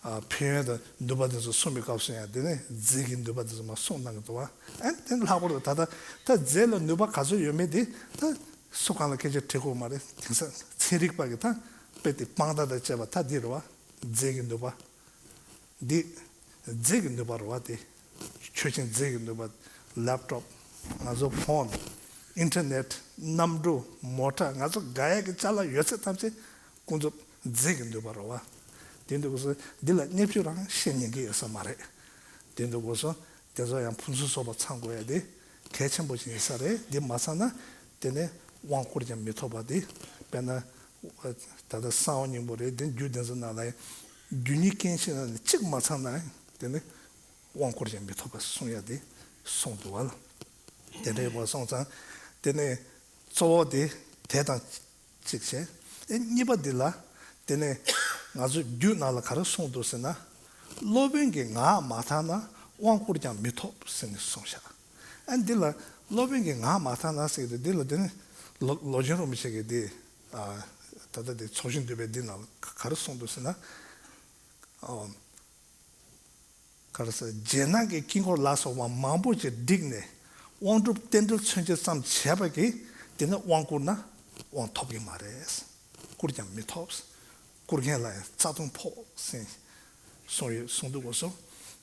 ཕན་ཡོན་དང་ནུས་པ་དེ་ཚོ་གསུངས་པའི་སྐབས་སུ་ཡང་དེ་ནི་རྫས་ཀྱི་ནུས་པ་དེ་ཚོ་མར་གསུངས་གནང་གི་འདུག་བ། ཨ་དེ་ནི་ལྷག་པར་དུ་ད་ལྟ་ད་རྫས་ལ་ནུས་པ་ག་ཚོད་ཡོད་མེད་དེ་ད་སུ་གང་ལ་སྐད་ཆ་དྲི་དགོས་མ་རེད། དེང་སང་ཚན་རིག་པ་གི་ད་དཔེ་དེ་དཔང་རྟགས་དང་བཅས་པ་ད་འདི་རེད་བ། རྫས་ཀྱི་ནུས་པ། འདི་རྫས་ཀྱི་ནུས་པ་རེད་བ། དེ་ཆོས་ཅན། རྫས་ཀྱི་ནུས་པ། ལེབ་ཊོབ། ང་ཚོ་ཕོན། ཨིན་ཊར་ནེཊ། གནམ་གྲུ། མོ་ཊ། ང་ཚོ་དགའ་ཡག་གི་ཅ་ལག་ཡོད་ཚད་ཐམས་ཅད་ཀུན་རྫོབ་རྫས་ཀྱི་ནུས་པ་རེད་བ། དེ་འདུག་གོ་སོང་། འདི་ལ་བརྙས་བཅོས་རང་བཤད་ཉན་གྱི་ཡོད་ས་མ་རེད། དེ་འདུག་གོ་སོང་། དེ་ཚོ་ཡང་ཕུན་སུམ་ཚོགས་པ་ཚང་དགོས་ཡ་དེ་གལ་ཆེན་པོ་ཞིག་ཡིན་ས་རེད། འདི་མ་ཚང་ན་དེ་ནས་དབང་བསྐུར་ཀྱང་མི་ཐོབ་པ་དེ། དཔེར་ན་ད་ལྟ་གསང་བ་སྙིང་པོ་རེད། དེ་རྒྱུད་དེ་ཚོ་ནང་ལ་ཡང་རྒྱུ་གཉིས་སྐྱེ་མཆེད་ནང་ནས་གཅིག་མ་ཚང་ན་དེ་ནི་དབང་བསྐུར་ཀྱང་མི་ཐོབ་པ་གསུང་ཡ་དེ་གསུངས་འདུག་བ། དེ་འདྲ་ཡིན་པ་སོང་ཙང་དེ་ནས་གཙོ་བོ་དེ་དེ་དང་གཅིག་བྱས། ཨེ་གཉིས་པ་འདི་ལ་དེ་ནས་ང་ཚོའི་རྒྱུད་ནང་ལ་ག་རེ་གསུངས་འདུག་ཟེར་ན། སློབ་དཔོན་གྱི་ངག་མ་དག་ན་དབང་བསྐུར་ཀྱང་མི་ཐོབ་ཟེར་ནས་གསུངས་ཤག། ཨ་འདི་ལ་སློབ་དཔོན་གྱི་ངག་མ་དག་ན་ཟེར་གྱི་འདུག། འདི་ལ་དེ་ནི་ལོ་ལོ་ཆེན་རིན་པོ་ཆེ་གིས་འདི་ཨ་ད་ལྟ་འདི་ཚོགས་ཞིང་འདུས་པའི་འདི་ནང་ལ་ག་རེ་གསུངས་འདུག་ཟེར་ན། ཨོ། ག་རེ་ཟེར། རྗེས་གནང་གི་དཀྱིལ་འཁོར་ལ་སོགས་པ་མང་པོ་ཅིག་བསྒྲིགས་ནས་དབང་སྒྲུབ་རྟེན་འབྲེལ་མཚོན་བྱེད་ཙམ་བྱས་པ་གིས་དེ་ནི་དབང་བསྐུར་ན་དབང་ཐོབ་ཀྱི་མ་རེད། བསྐུར་ཀྱང་མི་ཐོབ། བསྐུར་མཁན་ལ་ཡང་རྩ་ལྟུང་ཕོག་ཟེར་གསུངས་ཡོད་གསུངས་འདུག་གོ་སོང་།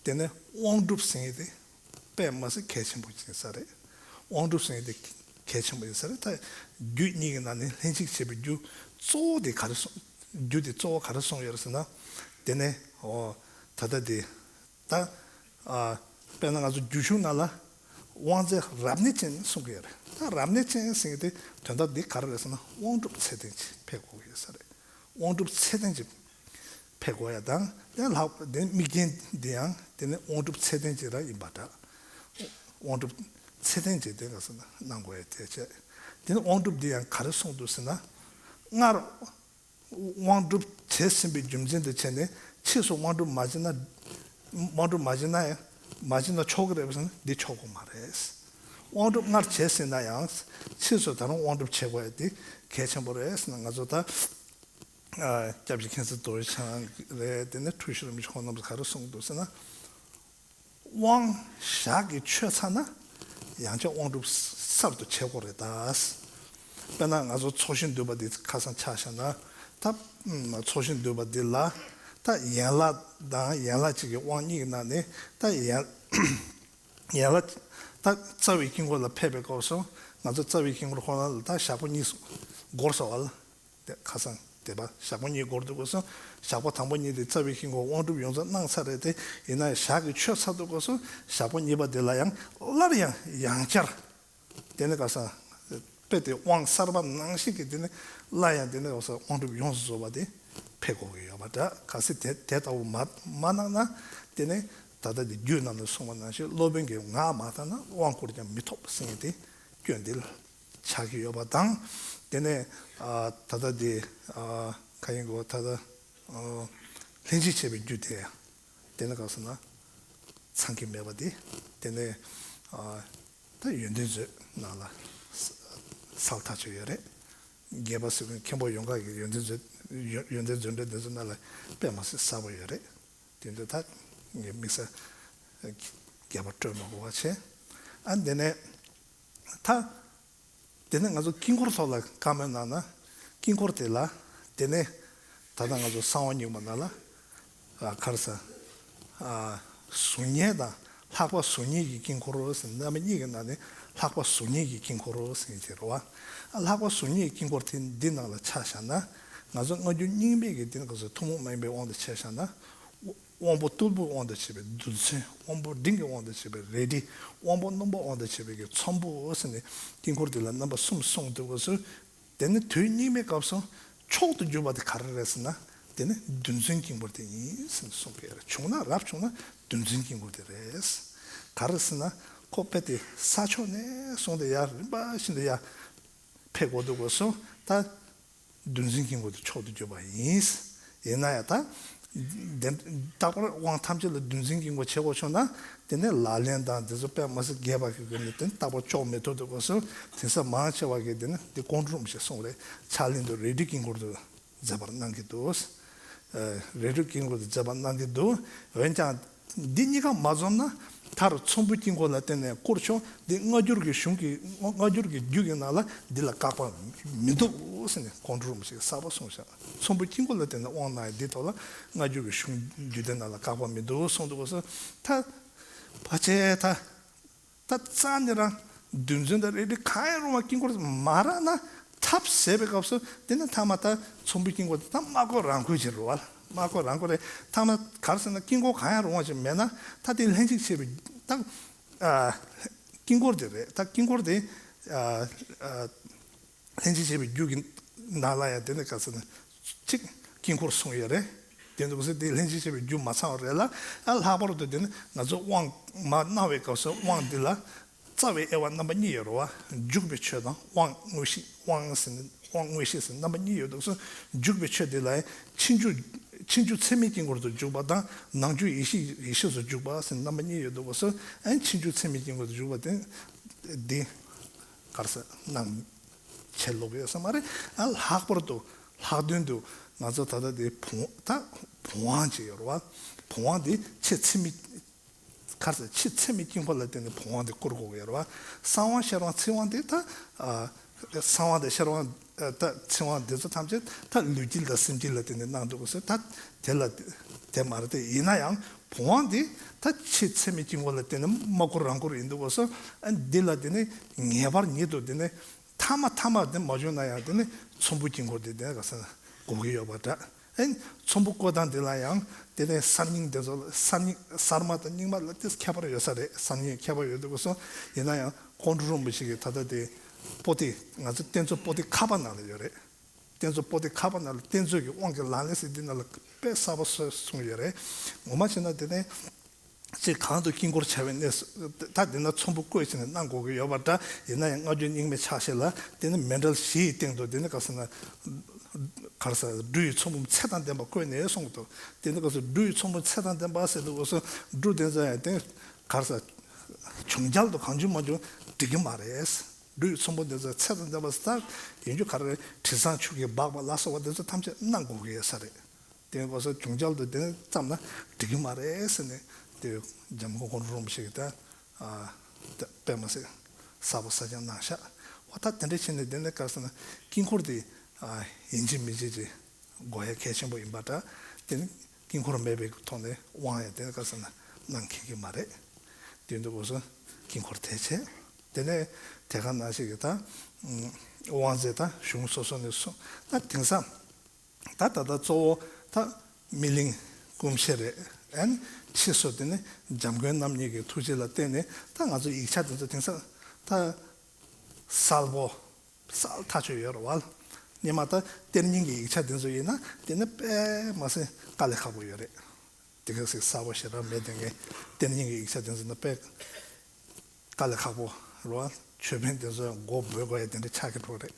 དེ་ནི་དབང་སྒྲུབ་ཟེར་མཁན་དེ་དཔེ་མ་སྲིད་གལ་ཆེན་པོ་ཡིན་ས་རེད། དབང་སྒྲུབ་ཟེར་མཁན་དེ་གལ་ཆེན་པོ་ཡིན་ས་རེད། ད་རྒྱུད་གཉིས་ཀྱི་ནང་ནས་ལྷན་ཅིག་བྱེད་པའི་རྒྱུ་གཙོ་བོ་དེ་ག་རེ་གསུངས། རྒྱུ་དེ་གཙོ་བོ་ག་རེ་གསུངས་ཡོད་རེད་ཟེར་ན། དེ་ནས་ཨོ་ད་ལྟ་དེ་ད་ཨ་དཔེར་ན་ང་ཚོ་རྒྱུད་གཞུང་ནང་ལ་དབང་རྫས་རབ་གནས་ཅན་གསུང་གི་ཡོད་རེད། ད་རབ་གནས་ཅན་ཟེར་མཁན་དེ་དོན་དག་འདི་ག་རེ་རེད་ཟེར་ན། དབང་སྒྲུབ་ཚད་ལྡན་ཅིག་ཕེབས་དགོས་ཀྱི་ཡོད་ས་རེད། དབང་སྒྲུབ་ཚད་ལྡན་ཅིག་ཕེབས་དགོས་ཡ་དང་། དེ་ལྷག་དེ་དམིགས་རྐྱེན་འདི་ཡང་དེ་ནི་དབང་སྒྲུབ་ཚད་ལྡན་ཅིག་རང་ཡིན་པ་འདྲ། དབང་སྒྲུབ་ཚད་ལྡན་ཅིག་དེ་ག་ཟེར་ན་གནང་དགོས་ཡ་དེ་བྱས། དེ་ནི་དབང་སྒྲུབ་འདི་ཡང་ག་རེ་གསུངས་འདུག་ཟེར་ན། སྔར་དབང་སྒྲུབ་བྱས་ཟིན་པའི་རྒྱུ་མཚན་དུ་བྱས་ནས་ཕྱིས་སུ་དབང་སྒྲུབ་མ་བྱས་ན། དབང་སྒྲུབ་མ་བྱས་ན་ཡང་མ་བྱས་ན་ཆོག་གི་རེད་པས་ཟེར་ན་འདི་ཆོག་གི་མ་རེད། དབང་སྒྲུབ་སྔར་བྱས་ཟིན་ན་ཡང་ཕྱིས་སུ་ད་རུང་དབང་སྒྲུབ་བྱེད་དགོས་ཡ་དེ་གལ་ཆེན་པོ་རེད་ཟེར་ན། ང་ཚོ་ད་ཨ་སྐྱབས་རྗེ་མཁན་ཟུར་རྡོ་རྗེ་འཆང་རེད། དེ་ནས་འཁྲུལ་ཞིག་རིན་པོ་ཆེ་ཁོང་རྣམ་པས་ག་རེ་གསུངས་འདུག་ཟེར་ན། དབང་ཞག་གི་ཆོད་ཚར་ན་ཡང་བསྐྱར་དབང་སྒྲུབ་གསར་དུ་བྱེད་དགོས་རེད་ད། དཔེར་ན་ང་ཚོ་ཚོགས་ཞིང་འདུས་པ་འདི་ཁ་སང་ཆ་བཞག་ན། ད་ཚོགས་ཞིང་འདུས་པ་འདི་ལ་ད་ཡན་ལག་དང་ཡན་ལག་གཅིག་གི་དབང་གཉིས་ཀྱི་ནང་ནས་ད་ཡན་ཡན་ལག་ད་རྩ་བའི་དཀྱིལ་འཁོར་ལ་ཕེབས་པའི་སྐབས་སུ་ང་ཚོ་རྩ་བའི་དཀྱིལ་འཁོར་ཁོ་ན་ལ་ད་ཞག་པོ་གཉིས་སུ་འགོར་སོང་བ་ལ། དེ་ཁ་སང་དེ་པ་ཞག་པོ་གཉིས་འགོར་འདུག་གོ་སོང་། ཞག་པོ་དང་པོ་གཉིས་དེ་རྩ་བའི་དཀྱིལ་འཁོར་དབང་སྒྲུབ་ཡོངས་རྫོགས་གནང་ཚར་རེད་དེ། ཡིན་ན་ཞག་གི་ཆོད་ཚར་འདུག་གོ་སོང་། ཞག་པོ་གཉིས་པ་དེ་ལ་ཡང་སླར་ཡང་ཡང་བསྐྱར་དེ་ནི་ཁ་སང་དཔེ་དེ་དབང་གསར་པ་ནང་བཞིན་གྱི་དེ་ནི་སླར་ཡང་དེ་ནི་ཁ་སང་དབང་སྒྲུབ་ཡོངས་སུ་རྫོགས་པ་དེ་ཕེབས་དགོས་ཀྱི་ཡོད་པ་འདྲ། གལ་སྲིད་དེ་དེ་ལྟ་བུ་མ་མ་གནང་ན་དེ་ནི་ད་ལྟ་དེ་རྒྱུད་རྣམས་ལ་གསུངས་པ་ནང་བཞིན་སློབ་དཔོན་གྱི་ངག་མ་དག་ན་དབང་བསྐུར་ཀྱང་མི་ཐོབ་ཟེར་མཁན་དེ་སྐྱོན་དེ་ཆགས་ཀྱི་ཡོད་པ་དང་། དེ་ནས་ཨ་ད་ལྟ་དེ་ཨ་ག་ཡིན་གོ། ད་ལྟ་ཨ་ལྷན་ཅིག་བྱེད་པའི་རྒྱུ་དེ་དེ་ནི་ག་ཟེར་ན་ཚང་གི་མེད་པ་དེ། དེ་ནས་ཨ་ད་ཡོན་ཏན་མཛོད་ནང་ལ་གསལ་ཐག་ཆོད་ཡོད་རེད། རྒྱས་པ་ཟེར་བའི་མཁན་པོ་ཡོངས་གྲགས་ཀྱི་ཡོན་ཏན་མཛོད་ཡོན་ཡོན་ཏན་མཛོད་འགྲེལ་དེ་ཚོ་ནང་ལ་དཔེ་མ་སྲིད་གསལ་པོ་ཡོད་རེད། དེ་འདྲ་ད་ངས་དམིགས་བསལ་རྒྱས་པ་སྤྲོད་མ་དགོས་པ་བྱས། ཨ་དེ་ནས་ད་དེ་ནས་ང་ཚོ་དཀྱིལ་འཁོར་ཐོག་ལ་བཀའ་མོལ་གནང་ན། དཀྱིལ་འཁོར་དེ་ལ་དེ་ནས་ ད་ལྟ་ང་ཚོ་གསང་བ་རྙིང་པ་ནང་ལ། ཨ། ག་རེ་ཟེར། ཨ། གཟུགས་བརྙན་དང་ལྷག་པ་གཟུགས་བརྙན་གྱི་དཀྱིལ་འཁོར་ཟེར། རྣམ་པ་གཉིས་ཀྱི་ནང་ནས་ལྷག་པ་གཟུགས་བརྙན་གྱི་དཀྱིལ་འཁོར་ཟེར་གྱི་རེད་བ། ཨ། ལྷག་པ་གཟུགས་བརྙན་གྱི་དཀྱིལ་འཁོར་དེ་འདི་ནང་ལ་ཆ་བཞག་ན། ང་ཚོ་སྔ་འགྱུར་རྙིང་མའི་གི་དེ་ནི་ག་ཚོད་ཐུན་མོང་མ་ཡིན་པའི་དབང་དུ་བྱས་བཞག་ན། དབང་པོ་རྟུལ་པོའི་དབང་དུ་བྱས་པའི་རྡུལ་ཚོན། དབང་པོ་འབྲིང་གི་དབང་དུ་བྱས་པའི་རལ་གྲི། དབང་པོ་རྣོན་པོའི་དབང་དུ་བྱས་པའི་གི་ཚོམ་བུ་ཟེར་ནས་དཀྱིལ་འཁོར་དེ་ལ་རྣམ་པ་གསུམ་གསུངས་འདུག་གོ་སོ། དེ་ནི་དུས་རྙིང་མའི་སྐབས་སུ་མཆོག་ཏུ་གྱུར་པ་དེ་ག་རེ་རེད་ཟེར་ན། དེ་ནི་རྡུལ་ཚོན་དཀྱིལ་འཁོར་དེ་ཡིན་ཟེར་ནས་གསུངས་པས། བྱུང་ན་རབ་བྱུང་ན་རྡུལ་ཚོན་དཀྱིལ་འཁོར་དེ་རེད། ག་རེ་ཟེར་ན། ཁོ་དཔེ་དེ་ས་ཕྱོགས་ནས་བཟུང་སྟེ་ཡར་རིམ་པ་བཞིན་དུ་ཡར་འཕེལ་དགོས་འདུག་གོ་སོ། ད་རྡུལ་ཚོན་དཀྱིལ་འཁོར་དེ་མཆོག་ཏུ་གྱུར་པ་ཡིན། ཡིན་ན་ཡང་ད། དེ་རྟག་པར་དབང་ཐམས་ཅད་ལ་རྡུལ་ཚོན་དཀྱིལ་འཁོར་བྱེད་དགོས་བྱུང་ན། དེ་ནི་ལག་ལེན་དང་དེ་ཚོ་དཔེ་མི་སྲིད་རྒྱས་པ་གི་སྒོ་ནས་དེ་རྟག་པར་ལྕོགས་མི་ཐུབ་འདུག་གོ་སོ། དེང་སང་མང་ཆེ་བ་གིས་དེ་ནི་དེ་ཀོང་སྤྲུལ་རིན་པོ་ཆེས་གསུངས་རེད། ཕྱག་ལེན་དུ་རལ་གྲིའི་དཀྱིལ་འཁོར་དུ་མཛད་པར་གནང་གི་འདུག། ཨ། རལ་གྲིའི་དཀྱིལ་འཁོར་དུ་མཛད་པར་གནང་གི་འདུག། འོན་ཀྱང་། འདི་གཉིས་ཀ་མ་འཛོམས་ན། མཐར་ཚོམ་བུའི་དཀྱིལ་འཁོར་ལ་བརྟེན་ནས་བསྐོར་ཆོག། འདི་སྔ་འགྱུར་གྱི་གཞུང་གི། སྔ་འགྱུར་གྱི་རྒྱུད་ཀྱི་ནང་ལ་འདི་ལ་བཀག་པ་མི་འདུག་ཟེར་ནས་ཀོང་སྤྲུལ་རིན་པོ་ཆེས་གསལ་པོ་གསུངས་ཤག། ཚོམ་བུའི་དཀྱིལ་འཁོར་ལ་བརྟེན་ནས་དབང་གནང་ཡ་འདིའི་ཐོག་ལ་སྔ་འགྱུར་གྱི་གཞུང་རྒྱུད་སྡེ་ནང་ལ་བཀག་པ་མི་འདུག་གསུངས་འདུག་གོ་སོ། ད་ཕལ་ཆེར་ད། ད་རྩ་ནས་རང་རྡུལ་ཚོན་དང་རལ་གྲི་གང་ཡང་རུང་བ་དཀྱིལ་འཁོར་མ་རག་ན། ཐབས་ཟད་པའི་སྐབས་སུ་དེ་ནི་མཐའ་མ་ད་ཚོམ་བུའི་དཀྱིལ་འཁོར་དེ་ད་མ་བསྐོར་རང་བསྐོར་ཅིག་རེད་བ། མ་བསྐོར་རང་བསྐོར་རེད། མཐའ་མ་ག་རེ་ཟེར་ན། དཀྱིལ་འཁོར་གང་ཡང་རུང་བ་ཅིག་མེད་ན། ད་དེ་ལྷན་ཅིག་བྱེད་པའི་ད། ཨ། དཀྱིལ་འཁོར་དེ་རེད། ད་དཀྱིལ་འཁོར་དེ། ཨ། ཨ། ལྷན་ཅིག་བྱེད་པའི་རྒྱུད་ཀྱི་ནང་ལ་ཡང་དེ་ནི་ག་ཟེར་ན། གཅིག་དཀྱིལ་འཁོར་གསུངས་ཡོད་རེད། དེ་འདུག་ཟེར་དེ་ལྷན་ཅིག་བྱེད་པའི་རྒྱུད་མ་ཚང་བ་རེད་ལ། ཨ། ལྷག་པར་དུ་དེ་ནི་ང་ཚོ་དབང་མར་གནང་བའི་སྐབས་སུ་དབང་འདི་ལ་རྩ་བའི་དབྱེ་བ་རྣམ་པ་གཉིས་ཡོད་རེད་བ། འཇུག་པའི་ཆོས་དང་དབང་དངོས་གཞི། དབང་ཟེར་ན་དབང་དངོས་གཞི་ཟེར་རྣམ་པ་གཉིས་ཡོད་འདུག་ཟེར། འཇུག་པའི་ཆོས་འདི་ལ་ཕྱི་འཇུག། ཕྱི་འཇུག་ཚད་མའི་དཀྱིལ་འཁོར་དུ་འཇུག་པ་དང་། ནང་འཇུག་ཡེ་ཤེས། ཡེ་ཤེས་སུ་འཇུག་པ་ཟེར་རྣམ་པ་གཉིས་ཡོད་འདུག་གོ་སོ། ཨ། ཕྱི་འཇུག་ཚད་མའི་དཀྱིལ་འཁོར་དུ་འཇུག་པ་དེ་འདི་ག་རེ་ཟེར་ན། ཆེ་ལོག་ཡོད་ས་མ་རེད། ཨ། ལྷག་པར་དུ་ལྷག་དོན་དུ་ང་ཚོ་ད་ལྟ་དེ་བུམ། ད་བུམ་དབང་ཅིག་ཡོད་རེད་བ། བུམ་དབང་དེ་ཆེས་ཚད་མའི། ག་རེ་ཟེར། ཆེས་ཚད་མའི་དཀྱིལ་འཁོར་ལ་བརྟེན་ནས་བུམ་དབང་དེ་བསྐུར་དགོས་ཀྱི་ཡོད་རེད་བ། གསང་དབང་ཤེར་དབང་ཚིག་དབང་དེ་ད། ཨ། གསང་དབང་དང་ཤེར་དབང་། ཨ། ད་ཚིག་དབང་དེ་ཚོ་ཐམས་ཅད་ད་ལུས་དཀྱིལ་དང་སེམས་དཀྱིལ་ལ་བརྟེན་ནས་གནང་འདུག་གོ་སོ། ད་དེ་ལ་དེ་མ་རེད་དེ། ཡིན་ན་ཡང་བུམ་དབང་དེ་ད་ཆེས་ཚད་མའི་དཀྱིལ་འཁོར་ལ་བརྟེན་ནས་མ་བསྐུར་རང་བསྐུར་ཡིན་འདུག་གོ་སོ། ཨ། འདི་ལ་དེ་ནི་ངེས་པར་ཉིད་དུ་དེ་ནི། མཐའ་མ་མཐའ་མ་དེ་མ་བྱུང་ན་ཡང་དེ་ནི་ཚོམ་བུ་དཀྱིལ་འཁོར་དེ་དེ་ག་ས་ན་དགོས་ཀྱི་ཡོད་པ་འདྲ། ཨེ། ཚོམ་བུ་བསྐོར་སྟངས་དེ་ལ་ཡང་དེ་ནི་གསར་རྙིང་དེ་ཚོ་ལ། གསར་རྙིང་། གསར་མ་དང་རྙིང་མ་ལ་དེ་ཁྱད་པར་ཡོད་ས་རེད། གསར་རྙིང་ཁྱད་པར་ཡོད་འདུག་གོ་སོ། ཡིན་ན་ཡང་ཀོང་སྤྲུལ་རིན་པོ་ཆེ་གིས་ད་ལྟ་དེ་པོ་ཏི། ང་ཚོ་རྟེན་གཙོ་པོ་ཏི་ཁ་པ་ནང་ལ་ཡོད་རེད། རྟེན་གཙོ་པོ་ཏི་ཁ་པ་ནང་ལ་རྟེན་གཙོ་གི་དབང་གི་ལག་ལེན་ཟེར་འདི་ནང་ལ་དཔེ་གསལ་པོ་གསུངས་ཡོད་རེད། ངོ་མ་བྱས་ན་དེ་ནི། ཅིག་གང་དུ་དཀྱིལ་འཁོར་བྱ་བའི་གནས་སུ། ད་འདི་ན་ཚོམ་བུ་བཀོད་བྱས་ནས་གནང་དགོས་ཀྱི་ཡོད་པ་འདྲ། ཡིན་ན་ཡང་སྔ་འགྱུར་རྙིང་མའི་ཕྱག་བཞེས་ལ་དེ་ནི་མཎྜལ་བཞི་ཡི་སྟེང་དུ་དེ་ནི་ག་ཟེར་ན། ག་རེ་ཟེར། འབྲུ་ཡི་ཚོམ་བུ་ཚད་དང་ལྡན་པ་བཀོད་ནས་གསུངས་འདུག། དེ་ནི་ག་ཟེར། འབྲུ་ཡི་ཚོམ་བུ་ཚད་དང་ལྡན་པ་ཟེར་དུས་སྐབས་སུ་འབྲུ་དེ་ཚོ་ཡང་དེ་ག་རེ་ཟེར། བྱུང་རྒྱལ་དུ་གང་བྱུང་མང་བྱུང་འགྲིག་གི་མ་རེད། འབྲུ་ཡི་ཚོམ་བུ་དེ་ཚོ་ཚད་དང་ལྡན་པ་ཟེར། ད་ཡིན་རྒྱུ་ག་རེ་རེད། དྲི་བཟང་ཆུ་གིས་སྦགས་པ་ལ་སོགས་པ་དེ་ཚོ་ཐམས་ཅད་གནང་དགོས་ཀྱི་ཡོད་ས་རེད། དེ་བ་སོ་བྱུང་རྒྱལ་དུ་དེ་ནི་བརྩམས་ན་འགྲིག་གི་མ་རེད་ཟེར་ནས། དེ་འཇམ་མགོན་ཀོང་སྤྲུལ་རིན་པོ་ཆེ་གིས་ད། ཨ། དཔེ་མ་སྲིད་གསལ་པོ་གསལ་རྐྱང་གནང་ཤག། འོ། ད་དེ་འདྲ་བྱས་ནས་དེ་ནི་ག་རེ་ཟེར་ན། དཀྱིལ་འཁོར་དེ། ཨ། ཡིན་གཅིག་མིན་གཅིག་ཅིག་དགོས་ཡ་གལ་ཆེན་པོ་ཡིན་པ་འདྲ། དེ་ནི་དཀྱིལ་འཁོར་མེད་པའི་ཐོག་ནས་དབང་ཡང་དེ་ནི་ག་རེ་ཟེར་ན་གནང་མཁན་གྱི་མ་རེད། དེ་འདུག་གོ་སོ། དཀྱིལ་འཁོར་དེ་བྱས། དེ་ནས་དེ་ག་ནང་བཞིན་གྱི་ད། ཨ། དབང་རྫས་ད་གཞུང་སོ་སོ་ནས་གསུངས། ད་དེང་སང་། ད་ད་ལྟ་གཙོ་བོ་ད་སྨིན་གླིང་སྐུ་མཆེད་རེད། ཨན། ཕྱིས་སུ་དེ་ནི་འཇམ་མགོན་རྣམ་གཉིས་ཀྱི་ཐུགས་རྗེ་ལ་བརྟེན་ནས་ད་ང་ཚོ་ཡིག་ཆ་དེ་ཚོ་དེང་སང་ད་གསལ་པོ་གསལ་ཐག་ཆོད་ཡོད་རེད་བ། སྔོན་མ་ད་གཏེར་རྙིང་གི་ཡིག་ཆ་དེ་ཚོ་ཡིན་ན་དེ་ནི་དཔེ་མ་སྲིད་དཀའ་ལས་ཁག་པོ་ཡོད་རེད། དེ་ག་ཟིག་གསལ་པོ་ཞེ་དྲག་མེད་དེ། ངས་གཏེར་རྙིང་གི་ཡིག་ཆ་དེ་ཚོ་ནི་དཔེ་དཀའ་ལས་ཁག་པོ་རེད་བ། ཆོས་དཔོན་དེ་ཚོ་མགོ་འབོད་དགོས་ཡ་དེ་འདྲ་ཆགས་ཀྱི་འགྲོ་རེད།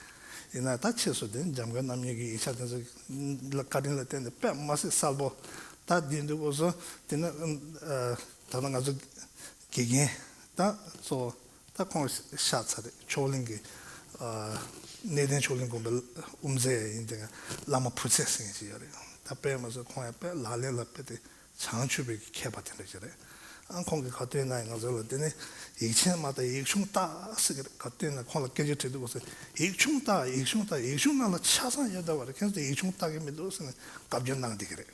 ཡིན་ན་ད་ཕྱིས་སུ་དེ་འཇམ་མགོན་རྣམ་གཉིས་ཀྱི་ཡིག་ཆ་དེ་ཚོ་ལ་བཀའ་དྲིན་ལ་བརྟེན་ནས་དཔེ་མ་སྲིད་གསལ་པོ། ད་འདི་འདུག་གོ་སོ། དེ་ནི། ཨ། ད་ལྟ་ང་ཚོ་དགེ་རྒན་ད་གཙོ་བོ་ད་ཁོང་གཤེགས་ཚར་རེད། མཆོག་གླིང་གི། ཨ། གནས་བརྟན་མཆོག་གླིང་དགོན་པའི་དབུ་མཛད་ཡིན་དེ། བླ་མ་བུ་ཚེ་ཟེར་མཁན་ཅིག་ཡོད་རེད། ད་དཔེ་མ་སྲིད་ཁོང་ཡང་དཔེ་ལག་ལེན་ལ་དཔེ་དེ་བྱང་ཆུབ་པའི་མཁས་པ་དེ་འདྲ་ཞིག་རེད། ཨ་ཁོང་གིས་ག་དུས་ན་ང་ཚོ་ལ་དེ་ནི་ཡིག་ཆེན་མ་བལྟས་ཡིག་ཆུང་བལྟས་ཟེར་གི་རེད། ག་དུས་ན་ཁོང་ལ་སྐད་ཆ་དྲིས་དུས་སྐབས་སུ་ཡིག་ཆུང་བལྟས་ཡིག་ཆུང་བལྟས། ཡིག་ཆུང་ནང་ལ་ཆ་ཚང་ཡོད་བསྡད་པ་རེད། ཁྱེད་ཚོས་ཡིག་ཆུང་བལྟ་གི་མི་འདུག་ཟེར་ནས་བཀའ་བཀྱོན་གནང་བསྡད་ཀྱི་རེད།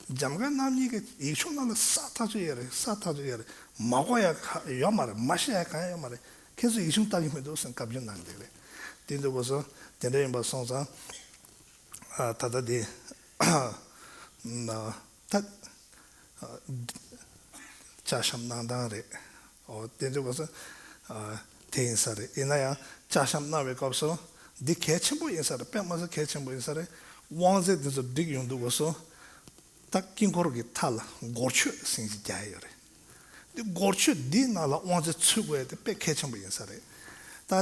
འཇམ་དཀར་རྣམ་གཉིས་ཀྱིས་ཡིག་ཆུང་ནང་ལ་ས་ཐག་ཆོད་ཡོད་རེད། ས་ཐག་ཆོད་ཡོད་རེད། མ་གོ་ཡ་ག་ཡོད་མ་རེད། མ་ཤེས་ཡ་གང་ཡང་ཡོད་མ་རེད། ཁྱེད་ཚོས་ཡིག་ཆུང་བལྟ་གི་མི་འདུག་ཟེར་ནས་བཀའ་བཀྱོན་གནང་བསྡད་ཀྱི་རེད། དེ་འདུག་སྐབས་སུ་དེ་འདྲ་ཡིན་པ་སོང་ཙང་། ཨ་ད་ལྟ་དེ་ན་ད་ལྕགས་ཤམ་གནང་སྟངས་རེད། ཨོ་དེ་འདྲ་བ་ས་ཨ་དེ་ཡིན་ས་རེད། ཡིན་ན་ཡང་ལྕགས་ཤམ་གནང་བའི་སྐབས་སུ་འདི་གལ་ཆེན་པོ་ཡིན་ས་རེད། དཔེ་མ་སྲིད་གལ་ཆེན་པོ་ཡིན་ས་རེད། དབང་རྫས་འདི་ཚོ་སྒྲིག་ཡོང་དུས་སྐབས་སུ་ད་དཀྱིལ་འཁོར་གྱི་མཐའ་ལ་སྒོར་མཆོད་ཟེར་མཁན་ཅིག་རྒྱག་ཡ་ཡོད་རེད། འདི་སྒོར་མཆོད་འདིའི་ནང་ལ་དབང་རྫས་ཚུད་དགོས་ཡ་དེ་དཔེ་གལ་ཆེན་པོ་ཡིན་ས་རེད། ད་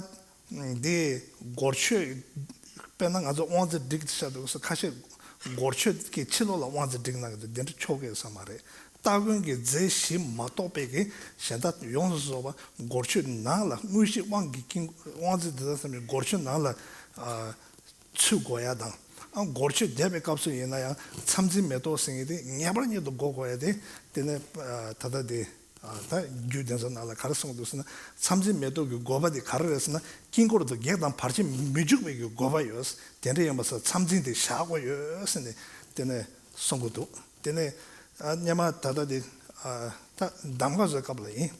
འདི་སྒོར་མཆོད། དཔེར་ན་ང་ཚོ་དབང་རྫས་སྒྲིག་བཞག་འདུག་ས། ཁ་ཤས་སྒོར་མཆོད་ཀྱི་ཕྱི་ལོགས་ལ་དབང་རྫས་སྒྲིག་གནང་གི་འདུག་དེ་འདྲ་ཆོག་གི་ཡོད་ས་མ་རེད། སྟ་གོན་གྱི་རྫས་བཞི་མ་གཏོགས་པའི་གི་གཞན་དག་ཡོངས་སུ་རྫོགས་པ་སྒོར་མཆོད་ནང་ལ། དངོས་གཞི་དབང་གི་དཀྱིལ་དབང་རྫས་འདི་དག་ཚང་མ་སྒོར་མཆོད་ནང་ལ་ཨ་ཚུད་དགོས་ཡ་དང་། ཨ་སྒོར་མཆོད་བརྒྱབ་པའི་སྐབས་སུ་ཡིན་ན་ཡང་མཚམས་འཛིན་མེ་ཏོག་ཟེར་མཁན་དེ་ངེས་པར་ཉིད་དུ་བགོ་དགོས་ཡ་དེ། དེ་ནས་ཨ་ད་ལྟ་དེ། ཨ་ད་རྒྱུད་དེ་ཚོ་ནང་ལ་ག་རེ་གསུངས་འདུག་ཟེར་ན། མཚམས་འཛིན་མེ་ཏོག་གི་དགོས་པ་དེ་ག་རེ་རེད་ཟེར་ན། དཀྱིལ་འཁོར་དུ་བགེགས་དང་བར་ཆད་མི་འཇུག་པའི་གི་དགོས་པ་ཡོད། དེ་འདྲ་ཡིན་པ་སོང་ཙང་མཚམས་འཛིན་དེ་བཞག་དགོས་ཡོད་ཟེར་ནས་དེ་ནས་གསུང་གི་འདུག་དེ་ནས་ཨ་སྔོན་མ་ད་ལྟ་དེ་ཨ་ད་གདམས་ངག་བཟོའི་སྐབས་ལ་ཡིན།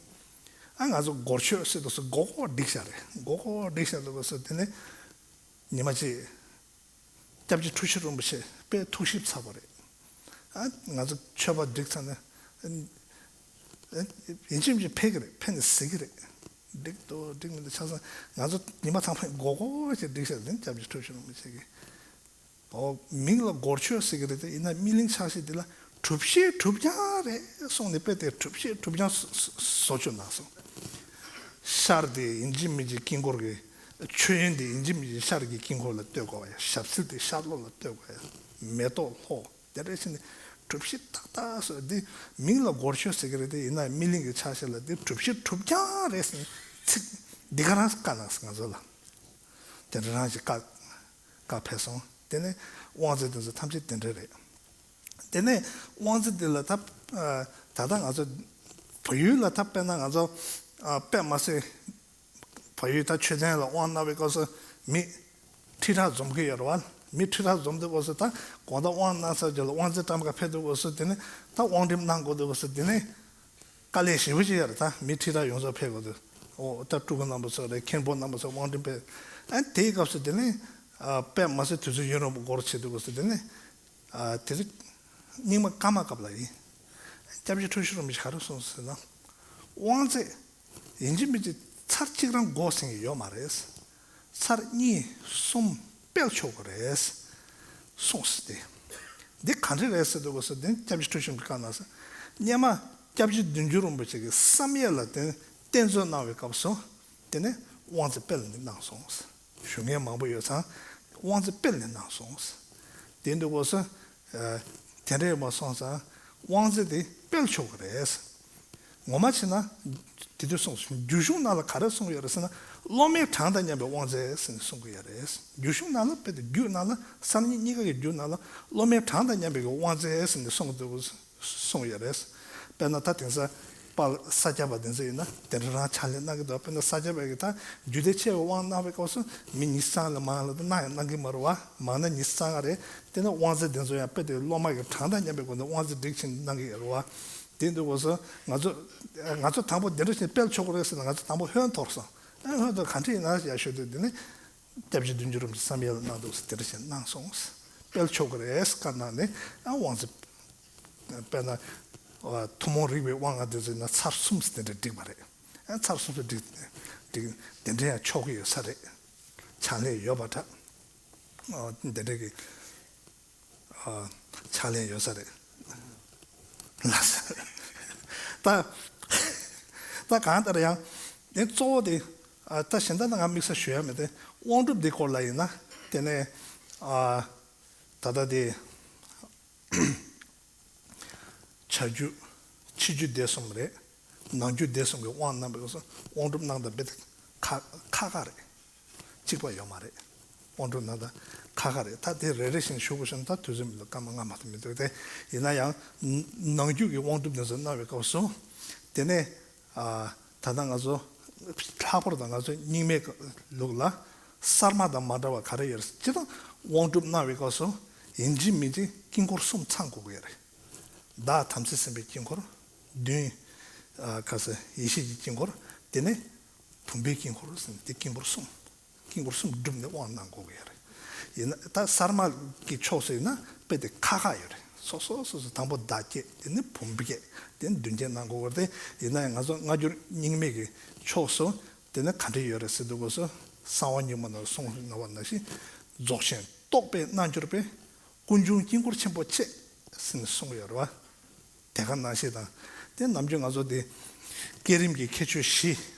ཨ་ང་ཚོ་སྒོར་མཆོད་ཟེར་དུས་སུ་སྒོར་སྒོར་བསྒྲིགས་བཞག་རེད། སྒོར་སྒོར་བསྒྲིགས་བཞག་འདུག་སྐབས་སུ་དེ་ནས་ཉི་མ་གཅིག་སྐྱབས་རྗེ་འཁྲུལ་ཞིག་རིན་པོ་ཆེ་དཔེ་ཐུགས་ཞིབ་ཚ་པོ་རེད། ཨ་ང་ཚོ་མཆོད་པ་སྒྲིག་ཚར་ནས་ཨ་ཡིན་གཅིག་མིན་གཅིག་ཕེབས་ཀྱི་རེད། ཕེབས་ནས་གཟིགས་ཀྱི་རེད། འགྲིག་འདུག་འགྲིག་མི་འདུག་ཆ་ཚང་ང་ཚོ་ཉི་མ་ཚང་མ་སྒོར་སྒོར་ཞིག་སྒྲིག་བཞག་ནས་སྐྱབས་རྗེ་འཁྲུལ་ཞིག་རིན་པོ་ཆེ་གིས། ཨོ་མིང་ལ་སྒོར་མཆོད་ཟེར་གྱི་རེད་དེ། ཡིན་ན་སྨིན་གླིང་ཕྱག་བཞེས་འདི་ལ་གྲུབ་བཞེས་གྲུབ་རྐྱང་རེད་གསུངས་ནས། དཔེ་དེ་གྲུབ་བཞེས་གྲུབ་རྐྱང་བཟོ་བཅུག་གནང་སོང་། ཤར་དེ་ཡིན་གཅིག་མིན་གཅིག་དཀྱིལ་འཁོར་གྱི། མཆོད་ཡོན་དེ་ཡིན་གཅིག་མིན་གཅིག་ཤར་གྱི་དཀྱིལ་འཁོར་ལ་གཏོད་དགོས་པ་ཡ། ཞབས་བསིལ་དེ་ཤར་ལྷོ་ལ་གཏོད་དགོས་ཡ། མེ་ཏོག་ལྷོ། དེ་འདྲ་བྱས་ནས་གྲུབ་བཞེས་ཏག་ཏག་བཟོས། འདི་མིང་ལ་སྒོར་མཆོད་ཟེར་གྱི་རེད་དེ། ཡིན་ན་སྨིན་གླིང་གི་ཕྱག་བཞེས་ལ་འདི་གྲུབ་བཞེས་གྲུབ་རྐྱང་རེད་ཟེར་ནས་ཚིག་འདི་ག་རང་བཀའ་གནང་སོང་ང་ཚོ་ལ། དེ་འདྲ་རང་ཞིག་བཀའ་བཀའ་ཕེབས་སོང་། དེ་ནས་དབང་རྫས་དེ་ཚོ་ཐམས་ཅད་དེ་འདྲ་རེད། དེ་ནས་དབང་རྫས་དེ་ལ་ད་ད་ལྟ་ང་ཚོ་བལ་ཡུལ་ལ་ད་དཔེར་ན་ང་ཚོ་དཔེ་མ་སྲིད། བལ་ཡུལ་ད་མཆོད་རྟེན་ལ་དབང་གནང་བའི་སྐབས་སུ་མི་ཁྲི་ཕྲག་འཛོམས་ཀྱི་ཡོད་རེད་བ། མི་ཁྲི་ཕྲག་འཛོམས་དུས་སྐབས་སུ་ད་དགོང་དག་དབང་གནང་ཚར་རྗེས་ལ་དབང་རྫས་བཀྲམ་ག་ཕེབས་དུས་སྐབས་སུ་དེ་ནས་ད་དབང་འགྲེམས་གནང་དགོས་དུས་སྐབས་སུ་དེ་ནས་དཀའ་ལས་ཞེ་པོ་ཅིག་ཡོད་རེད། ད་མི་ཁྲི་ཕྲག་ཡོངས་རྫོགས་ཕེབས་དགོས་དུས། འོ་ད་སྤྲུལ་སྐུ་རྣམ་པ་ཚོ་རེད། མཁན་པོ་རྣམ་པ་ཚོ་དབང་འགྲེམས་ཕེབས། ཨ་དེའི་སྐབས་སུ་དེ་ནས་ཨ་དཔེ་མ་སྲིད་དུས་ཚོད་ཡུན་རིང་པོ་འགོར་བྱེད་དུས་སྐབས་སུ་དེ་ནས། ཨ་དེ་ཚོ་རྙིང་མ་བཀའ་མ་སྐབས་ལ་ཡིན། སྐྱབས་རྗེ་འཁྲུལ་ཞིག་རིན་པོ་ཆེ་ག་རེ་གསུངས་ཟེར་ན། དབང་རྫས་ཡིན་གཅིག་མིན་གཅིག་ཚར་གཅིག་རང་དགོས་ཟེར་གྱི་ཡོད་མ་རེད། ཚར་གཉིས་གསུམ་སྤེལ་ཆོག་གི་རེད་གསུངས་ཏེ། འདི་ག་འདྲ་རེད་ཟེར་དུས་སྐབས་སུ་དེ་སྐྱབས་རྗེ་འཁྲུལ་ཞིག་རིན་པོ་ཆེས་བཀའ་གནང་ཟེར། སྔོན་མ་སྐྱབས་རྗེ་བདུད་འཇོམས་རིན་པོ་ཆེ་གིས་བསམ་ཡས་ལ་དེ་གཏེར་མཛོད་གནང་བའི་སྐབས་སུ་དེ་ནས་དབང་རྫས་སྤེལ་ནས་གནང་སོང་། ཞུ་མཁན་མང་པོ་ཡོད་ཙང་དབང་རྫས་སྤེལ་ནས་གནང་སོང་། དེ་འདུག་གོ་སོ། ཨ་དེ་འདྲ་ཡོད་མ་སོང་ཙང་དབང་རྫས་དེ་སྤེལ་ཆོག་གི་རེད། ངོ་མ་བྱས་ན་དེ་དུས་གསུངས་སོང་། རྒྱུད་གཞུང་ནང་ལ་ག་རེ་གསུངས་ཡོད་རེད་ཟེར་ན། སློབ་མའི་གྲངས་དང་མཉམ་པའི་དབང་རྫས་ཟེར་ནས་གསུང་གི་ཡོད་རེད། རྒྱུད་གཞུང་ནང་ལ་དཔེ་དེ་རྒྱུད་ནང་ལ་གསར་རྙིང་གཉིས་ཀ་གི་རྒྱུད་ནང་ལ་སློབ་མའི་གྲངས་དང་མཉམ་པའི་དབང་རྫས་ཟེར་ནས་གསུངས་འདུག་གསུངས་ཡོད་རེད། དཔེར་ན་ད་དེང་སང་དཔལ་ས་སྐྱ་པ་དེ་ཚོ་ཡིན་ན་དེ་འདྲ་རང་ཕྱག་ལས་གནང་གི་འདུག་དཔེར་ན་ས་སྐྱ་པ་གིས་ད་རྒྱུད་སྡེ་ཆེ་བའི་དབང་གནང་བའི་སྐབས་སུ་མི་ཉི་ཤུ་ཙམ་ལས་མང་ལ་གནང་ཡང་གནང་གི་མ་རེད་བ། མང་ན་ཉི་ཤུ་ཙམ་རེད། དེ་ནས་དབང་རྫས་དེ་ཚོ་ཡང་དཔེ་དེ་སློབ་མ་གི་གྲངས་དང་མཉམ་པའི་སྒོ་ནས་དབང་རྫས་སྒྲིག་བྱས་གནང་གི་ཡོད་རེད་བ། དེ་འདུག་གོ་སོ། ང་ཚོ་ང་ཚོ་དང་པོ་འདི་འདྲ་ཞིག་སྤེལ་ཆོག་གི་རེད་ཟེར་ན་ང་ཚོ་དང་པོ་ཧོན་འཐོར་སོང་། ཨ་ཧོན་འཐོར་ག་འདྲ་ཡིན་ན་ཡག་ཤོས་དེ་དེ་ནི། སྐྱབས་རྗེ་བདུད་འཇོམས་རིན་པོ་ཆེས་བསམ་ཡས་ལ་གནང་འདུག་ཟེར་དེ་འདྲ་ཞིག་གནང་སོང་། སྤེལ་ཆོག་གི་རེད་བཀའ་གནང་ནས། ཨ་དབང་ཚད་དཔེར་ན་ཨ་ཐུན་མོང་རིག་པའི་དབང་ལྔ་དེ་ཚོ་ཡིན་ན་ཚར་གསུམ་ཙམ་དེ་འདྲ་བསྒྲིགས་པ་རེད། ཨ་ཚར་གསུམ་ཙམ་བསྒྲིགས་བསྒྲིགས་དེ་འདྲ་ཡང་ཆོག་གི་ཡོད་ས་རེད། ཕྱག་ལེན་ཡོད་པ་འདྲ། ཨ་དེ་འདྲ་གི་ཨ་ཕྱག་ལེན་ཡོད་ས་རེད། ལགས་སོ། ད་ད་གང་ལྟར་ཡང་དེ་གཙོ་བོ་དེ་ཨ་ད་གཞན་དག་ན་ང་དམིགས་བསལ་ཞུ་ཡ་མེད་དེ། དབང་སྒྲུབ་འདི་སྐོར་ལ་ཡིན་ན་དེ་ནས་ཨ་ད་ལྟ་དེ་བྱ་རྒྱུད་ཕྱི་རྒྱུད་སྡེ་གསུམ་རེད། ནང་རྒྱུད་སྡེ་གསུམ་གྱི་དབང་གནང་བའི་སྐབས་སུ་དབང་སྒྲུབ་གནང་སྟངས་དཔེ་དེ་ཁག་ཁག་ཁག་རེད། གཅིག་པ་ཡོད་མ་རེད། དབང་སྒྲུབ་གནང་སྟངས་ཁག་ཁག་རེད། ད་དེ་རེ་རེ་བཞིན་ཞུ་དགོས་བྱུང་ན་ད་དུས་ཚོད་མི་འདུག་སྐར་མ་ལྔ་མ་གཏོགས་མི་འདུག་དེ་ཡིན་ན་ཡང་ནང་རྒྱུད་ཀྱི་དབང་སྒྲུབ་དེ་ཚོ་གནང་བའི་སྐབས་སུ་ དེ་ནས་ཨ་ད་ལྟ་ང་ཚོ་ལྷག་པར་དུ་ང་ཚོ་རྙིང་མའི་ལུགས་ལ་གསར་མ་དང་མ་འདྲ་བ་ག་རེ་ཡོད་རེད། སྤྱིར་བཏང་དབང་སྒྲུབ་གནང་བའི་སྐབས་སུ་ཡིན་གཅིག་མིན་གཅིག་དཀྱིལ་འཁོར་གསུམ་ཚང་དགོས་ཀྱི་ཡོད་རེད། བདག་དམ་ཚིག་སེམས་དཔའི་དཀྱིལ་འཁོར། མདུན་ཨ་ག་ཟེར་ཡེ་ཤེས་ཀྱི་དཀྱིལ་འཁོར། དེ་ནས་བུམ་པའི་དཀྱིལ་འཁོར་ཟེར་ནས་དེ་དཀྱིལ་འཁོར་གསུམ། དཀྱིལ་འཁོར་གསུམ་བསྒྲུབས་ནས་དབང་གནང་དགོས་ཀྱི་ཡོད་རེད། ཡིན་ན་ད་གསར་མ་གི་ཕྱོགས་སུ་ཡིན་ན་དཔེ་དེ་ཁག་ཁག་ཡོད་རེད། སོ་སོ་སོ་སོ་དང་པོ་བདག་བསྐྱེད། དེ་ནས་བུམ་བསྐྱེད། དེ་ནས་མདུན་བསྐྱེད་གནང་དགོས་ཀྱི་རེད། དེ་ཡིན་ན་ཡང་ང་ཚོ་སྔ་འགྱུར་རྙིང་མའི་གི་ཕྱོགས་སུ་དེ་ནས་ག་འདྲ་ཡོད་རེད་ཟེར་དུས་སྐབས་སུ་གསང་བ་སྙིང་པོ་ནང་གསུངས་གནང་བ་ནང་བཞིན། རྫོགས་ཆེན་རྟོགས་པའི་རྣལ་འབྱོར་པས། ཀུན་འབྱུང་དཀྱིལ་འཁོར་ཆེན་པོ་བཅས་ཟེར་ནས་གསུངས་ཡོད་རེད་བ། དེ་ག་ནང་བཞིན་དང་། དེ་ནམ་རྒྱུན་ང་ཚོ་དེ་བསྐྱེད་རིམ་གྱི་ཁྱད་ཆོས་བཞི་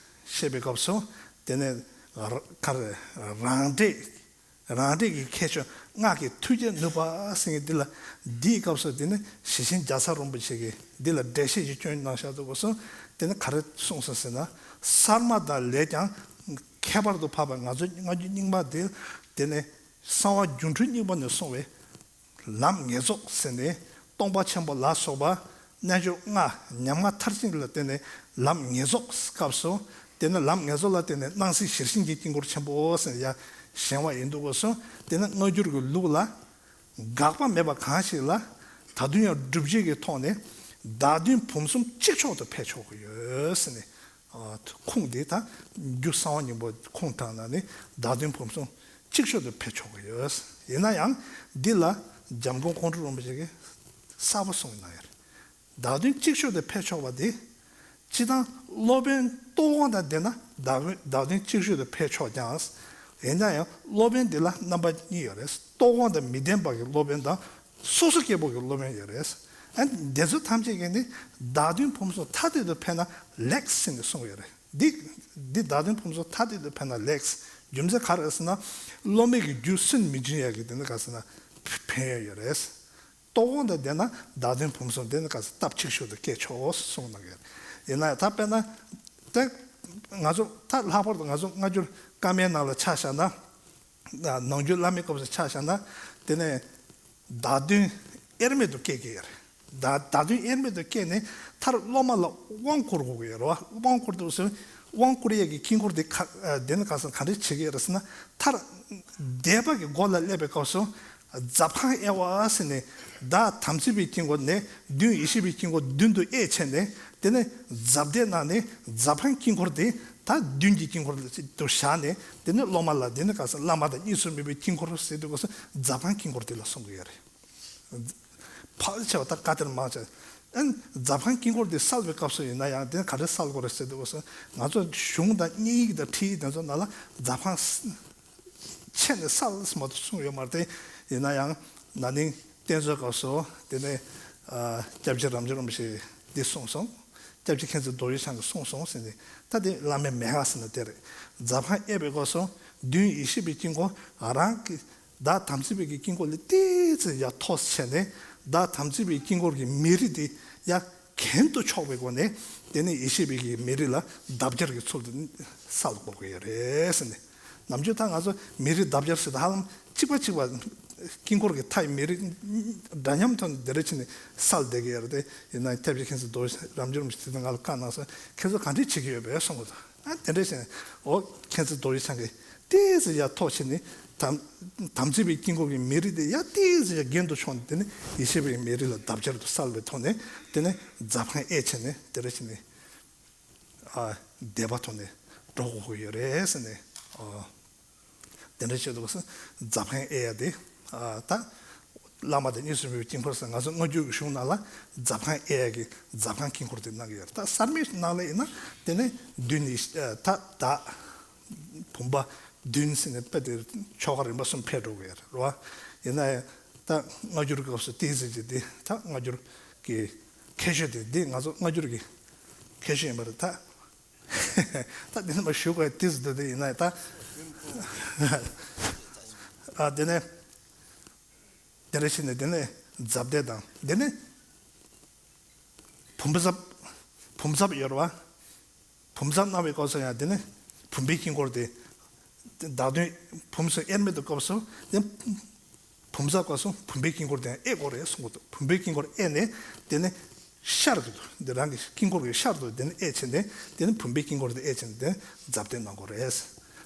བཤད་པའི་སྐབས་སུ། དེ་ནས་ག་རེ་རང་འབྲས། རང་འབྲས་ཀྱི་ཁྱད་ཆོས་སྔགས་ཀྱི་མཐུ་རྐྱེན་ནུས་པ་ཟེར་མཁན་འདི་ལ། འདིའི་སྐབས་སུ་དེ་ནི་ཞེ་ཆེན་རྒྱལ་ཚབ་རིན་པོ་ཆེ་གིས་འདི་ལ་འགྲེལ་བཤད་ཅིག་བསྐྱོན་གནང་བཞག་འདུག་གོ་སོང་། དེ་ནི་ག་རེ་གསུངས་སོང་ཟེར་ན། གསར་མ་དང་ལས་ཀྱང་ཁྱད་པར་དུ་འཕགས་པ་ང་ཚོ་སྔ་འགྱུར་རྙིང་མ་དེ། དེ་ནི་གསང་བ་སྒྱུ་འཕྲུལ་སྙིང་པོ་ནས་གསུངས་པའི་ལམ་ངེས་རྫོགས་ཟེར་ནས། སྟོང་པ་ཆེན་པོ་ལ་སོགས་པ་རྣལ་འབྱོར་ལྔ་ཉམ་ང་མཐར་ཕྱིན་ལ་བརྟེན་ནས་ལམ་ངེས་རྫོགས་སྐབས་སུ། དེ་ནས་ལམ་ངེས་རྫོགས་ལ་བརྟེན་ནས་སྣང་སྲིད་ཞེར་བཞེངས་ཀྱི་དཀྱིལ་འཁོར་ཆེན་པོ་ཟེར་ཡ་བཞེངས་པ་ཡིན་འདུག་གོ་སོང་། དེ་ནས་སྔ་འགྱུར་གྱི་ལུགས་ལ་དགག་པ་མེད་པ་གང་ཞིག་ལ། ད་དུང་ཡང་སྒྲུབ་བྱེད་ཀྱི་ཐོག་ནས་བདག་མདུན་བུམ་གསུམ་གཅིག་ཆོག་ཏུ་འཕེལ་ཆོག་གི་ཡོད་ཟེར་ནས། ཨ། ཁུངས་འདི་ད་རྒྱུ་གསང་བ་སྙིང་པོ་ཁུངས་དྲངས་ན་ནི་བདག་མདུན་བུམ་གསུམ་གཅིག་ཆོག་ཏུ་འཕེལ་ཆོག་གི་ཡོད། ཡིན་ན་ཡང་འདི་ལ་འཇམ་མགོན་ཀོང་སྤྲུལ་རིན་པོ་ཆེ་གིས་གསལ་པོ་གསུངས་གནང་ཡོད་རེད། བདག་མདུན་གཅིག་ཆོག་ཏུ་འཕེལ་ཆོག་པ་འདི། སྤྱིར་བཏང་སློབ་དཔོན་རྟོགས་དབང་དང་ལྡན་ན་བདག་བདག་མདུན་གཅིག་ཆོག་ཏུ་འཕེལ་ཆོག་ཀྱང་། ཡིན་ན་ཡང་སློབ་དཔོན་འདི་ལ་རྣམ་པ་གཉིས་ཡོད་རེད། རྟོགས་དབང་དང་མི་ལྡན་པ་གི་སློབ་དཔོན་དང་། སོ་སོ་སྐྱེ་བོ་གི་སློབ་དཔོན་ཡོད་རེད། ཨ། དེ་ཚོ་ཐམས་ཅད་ཀྱིས་ནི་བདག་མདུན་བུམ་གསུམ་ཐ་དད་དུ་འཕེལ་ན་ལེགས་ཟེར་ནས་གསུངས་ཡོད་རེད། འདི་འདི་བདག་མདུན་བུམ་གསུམ་ཐ་དད་དུ་འཕེལ་ན་ལེགས། རྒྱུ་མཚན་ག་རེ་ཟེར་ན། སློབ་མའི་གི་རྒྱུད་སུན་མི་འབྱིན་ཡ་གི་དེ་ནི་ག་ཟེར་ན། ཕན་ཡོན་ཡོད་རེད། རྟོགས་དབང་དང་ལྡན་ན་བདག་མདུན་བུམ་གསུམ་དེ་ནི་ག་ཟེར་སྟབས་གཅིག་ཤོས་དུ་སྐྱེ་ཆོག་གསུངས་གནང་གི་ཡོད། ཡིན་ན་ཡང་ད་དཔེར་ན། དེ་ང་ཚོ་ད་ལྷག་པར་དུ་ང་ཚོ་སྔ་འགྱུར་བཀའ་མའི་ནང་ལ་ཆ་བཞག་ན། ནང་རྒྱུད་བླ་མའི་སྐབས་སུ་ཆ་བཞག་ན། དེ་ནས་བདག་མདུན་དབྱེར་མེད་དུ་སྐྱེ་གི་ཡོད་རེད། བདག་བདག་མདུན་དབྱེར་མེད་དུ་སྐྱེས་ནས་མཐར་སློབ་མ་ལ་དབང་བསྐུར་དགོས་ཀྱི་ཡོད་རེད་བ། དབང་བསྐུར་དུས་སུ་དབང་བསྐུར་ཡས་ཀྱི་དཀྱིལ་འཁོར་དེ་ག་དེ་ནི་ག་ཟེར་ག་འདྲས་བྱེད་ཀྱི་ཡོད་རེད་ཟེར་ན། མཐར་བཟླས་པ་གི་སྒོ་ལ་སླེབས་པའི་སྐབས་སུ་ཛབ་ཁང་དབྱེ་བ་ཟེར་ནས། བདག་དམ་ཚིག་པའི་དཀྱིལ་འཁོར་ནས་མདུན་ཡེ་ཤེས་པའི་དཀྱིལ་འཁོར་མདུན་དུ་དབྱེ་བྱས་ནས། དེ་ནས་ཛབ་བཟླས་གནང་ནས་ཛབ་ཁང་དཀྱིལ་འཁོར་དེ་ད་མདུན་གྱི་དཀྱིལ་འཁོར་དུ་བཞག་ནས། དེ་ནས་སློབ་མ་ལ་དེ་ནི་ག་ཟེར་བླ་མ་དང་གཉིས་སུ་མེད་པའི་དཀྱིལ་འཁོར་ཟེར་དུས་སྐབས་སུ་ཛབ་ཁང་དཀྱིལ་འཁོར་དེ་ལ་གསུང་གི་ཡོད་རེད། ཕལ་ཆེ་བ་ད་བཀའ་གཏེར་མང་ཆེ། ཨན། ཛབ་ཁང་དཀྱིལ་འཁོར་དེ་གསལ་བའི་སྐབས་སུ་ཡིན་ན་ཡང་དེ་ནི་ག་རེ་གསལ་དགོས་རེད་ཟེར་དུས་སྐབས་སུ། ང་ཚོ་གཞུང་དང་བསྙེན་ཡིག་དང་ཁྲིད་ཡིག་དེ་ཚོ་ནང་ལ་ཛབ་ཁང་ཕྱེ་ནས་གསལ་མ་གཏོགས་གསུངས་ཡོད་མ་རེད་དེ། ཡིན་ན་ཡང་ན་ནིང་གཏན་མཛོད་སྐབས་སུ་དེ་ནས་ཨ་སྐྱབས་རྗེ་རབ་འབྱམས་རིན་པོ་ཆེས་འདི་གསུངས་སོང་། སྐྱབས་རྗེ་མཁྱེན་བརྩེ་རྡོ་རྗེ་འཆང་གིས་གསུངས་སོང་ཟེར་ནས། ད་དེ་བླ་མའི་མན་ངག་ཟེར་ན་དེ་རེད། ཛབ་ཁང་དབྱེ་བའི་སྐབས་སུ། མདུན་ཡེ་ཤེས་པའི་དཀྱིལ་འཁོར་རང་གི་བདག་དམ་ཚིག་པའི་གི་དཀྱིལ་འཁོར་ལས་ཏོག་ཙམ་ཡར་མཐོ་བྱས་ནས། བདག་དམ་ཚིག་པའི་དཀྱིལ་འཁོར་གྱི་མེ་རི་དེ་ཡར་གྱེན་དུ་ཕྱོགས་པའི་སྒོ་ནས། དེ་ནས་ཡེ་ཤེས་པའི་གི་མེ་རི་ལ་ལྡབ་བརྒྱར་གྱི་ཚུལ་དུ་གསལ་དགོས་ཀྱི་ཡོད་རེད་ཟེར་ནས། ནམ་རྒྱུན་ད་ང་ཚོ་མེ་རི་ལྡབ་བརྒྱར་ཟེར་དུས་ཧ་ལམ་གཅིག་པ་གཅིག་པ། དཀྱིལ་འཁོར་གྱི་མཐའ་ཡི་མེ་རི་འདྲ་མཉམ་ཐོག་ནས་དེ་འདྲ་བྱས་ནས་གསལ་བསྡད་ཀྱི་ཡོད་རེད་དེ། ཡིན་ན་སྐྱབས་རྗེ་མཁྱེན་བརྩེ་རྡོ་རྗེ་རབ་འབྱམས་རིན་པོ་ཆེ་དེ་ང་ལ་བཀའ་གནང་སོང་། ཁྱེད་ཚོ་ག་འདྲས་བྱེད་ཀྱི་ཡོད་པས་གསུངས་པ་དང་། ཨ། དེ་འདྲས་བྱས་ནས། འོ། མཁྱེན་བརྩེ་རྡོ་རྗེ་འཆང་གིས་ཏོག་ཙམ་ཡར་མཐོ་བྱས་ནས། དམ་དམ་ཚིག་པའི་དཀྱིལ་འཁོར་གྱི་མེ་རི་དེ་ཡར་ཏོག་ཙམ་ཡར་གྱེན་དུ་ཕྱོགས་ནས། དེ་ནས་ཡེ་ཤེས་པའི་མེ་རི་ལ་ལྡབ་བརྒྱར་དུ་གསལ་བའི་ཐོག་ནས། དེ་ནས་ཛབ་ཁང་དབྱེ་བྱས་ནས་དེ་འདྲ་བྱས་ནས། ཨ། བཟླས་པ་ཐོག་ནས་འགྲོ་དགོས་ཀྱི་ཡོད་རེད་ཟེར་ནས། ཨ། དེ་འདྲ་བྱེད་དུས་ཙབ་ཁང་དབྱེ་ཡ་དེ། ཨ། ད་བླ་མ་དང་གཉིས་སུ་མེད་པའི་དཀྱིལ་འཁོར་ཟེར། ང་ཚོ་སྔ་འགྱུར་གྱི་གཞུང་ནང་ལ་ཛབ་ཁང་དབྱེ་ཡ་གི་ཛབ་ཁང་དཀྱིལ་འཁོར་དེ་གནང་གི་ཡོད་རེད། ད་གསར་མའི་ནང་ལ་ཡིན་ན་དེ་ནི་མདུན་ནི། ཨ། ད་བདག་བུམ་པ་མདུན་ཟེར་ནས་དཔེ་དེ་ཆོ་ག་རིམ་པ་གསུམ་འཕེལ་འགྲོ་གི་ཡོད་རེད་བ། ཡིན་ན་ཡང་ད་སྔ་འགྱུར་སྐབས་སུ་ཏོག་ཙམ་ཅིག་དེ། ད་སྔ་འགྱུར་གྱི་ཁྱད་ཆོས་དེ། འདི་ང་ཚོ་སྔ་འགྱུར་གྱི་ཁྱད་ཆོས་ཡིན་པ་རེད་ད། ད་འདི་ནས་མར་ཞུ་དགོས་ཏོག་ཙམ་འདུག་དེ་ཡིན་ན་ད། ཨ། དེ་ནས་དེ་འདྲ་བྱས་ནས་དེ་ནས་ཛབ་བཟླས་དང་། དེ་ནས་བུམ་ཛབ། བུམ་ཛབ་ཡོད་རེད་བ། བུམ་ཛབ་གནང་བའི་སྐབས་སུ་ཡང་དེ་ནས་བུམ་པའི་དཀྱིལ་འཁོར་དེ། བདག་མདུན་བུམ་གསུམ་དབྱེར་མེད་དུ་སྐབས་སུ་དེ། བུམ་ཛབ་སྐབས་སུ་བུམ་པའི་དཀྱིལ་འཁོར་དེ་ཡང་དབྱེ་དགོས་རེད་གསུངས་པ་དང་། བུམ་པའི་དཀྱིལ་འཁོར་དབྱེ་ནས་དེ་ནས། ཤར་གྱི་འདུག་འདི་རང་གི་དཀྱིལ་འཁོར་གྱི་ཤར་དུ་དེ་ནི་དབྱེ་བྱས་ནས་དེ་ནི་བུམ་པའི་དཀྱིལ་འཁོར་དེ་དབྱེ་བྱས་ནས་དེ་ནི་ཛབ་སྟོན་གནང་དགོས་རེད།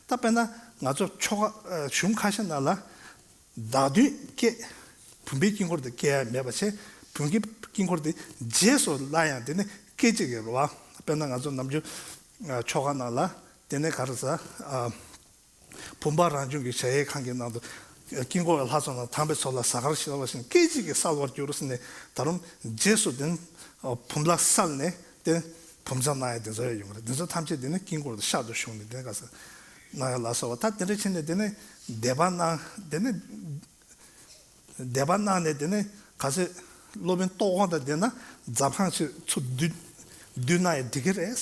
ད་དཔེར་ན་ང་ཚོ་ཆོ་ག་ཨ་གཞུང་ཁ་ཤས་ནང་ལ་བདག་མདུན་བསྐྱེད། བུམ་པའི་དཀྱིལ་འཁོར་དེ་བསྐྱེད་ཡ་མེད་པ་བྱས། བུམ་པའི་དཀྱིལ་འཁོར་དེ་རྗེས་སུ་སླར་ཡང་དེ་ནི་བསྐྱེད་བྱེད་ཀྱི་རེད་བ། དཔེར་ན་ང་ཚོ་ནམ་རྒྱུན་ཨ་ཆོ་ག་ནང་ལ་དེ་ནི་ག་རེ་ཟ་ཨ། བུམ་པ་རང་བྱུང་གི་གཞལ་ཡས་ཁང་གི་ནང་དུ་དཀྱིལ་འཁོར་བའི་ལྷ་ཚོགས་རྣམས་དམ་པའི་ཚོགས་ལ་གཟའ་སྐར་ཤར་བ་བཞིན་སྐད་ཅིག་གིས་གསལ་བར་གྱུར་ཟེར་ནས། ད་རུང་རྗེས་སུ་དེ་ནི་བུམ་ལྷ་གསལ་ནས་དེ་བུམ་ཚ་གནང་ཡ་དེ་ཚོ་ཡང་ཡོང་གི་རེད། དེ་ཚོ་ཐམས་ཅད་དེ་ནི་དཀྱིལ་འཁོར་དུ་ཤར་དུ་བཞུགས་ནས་དེ་ནི་ག་ས་གནང་ཡ་ལ་སོགས་པ། ད་དེ་འདྲ་བྱས་ནས་དེ་ནི་བཟླས་པ་གནང་། དེ་ནི་བཟླས་པ་གནང་ནས་དེ་ནས་གལ་སྲིད་སློབ་དཔོན་ལྟོགས་དབང་དང་ལྡན་ན་ཛབ་ཁང་ཆེ་ཚུར་བསྡུ་བསྡུ་ན་ཡང་འགྲིག་གི་རེད།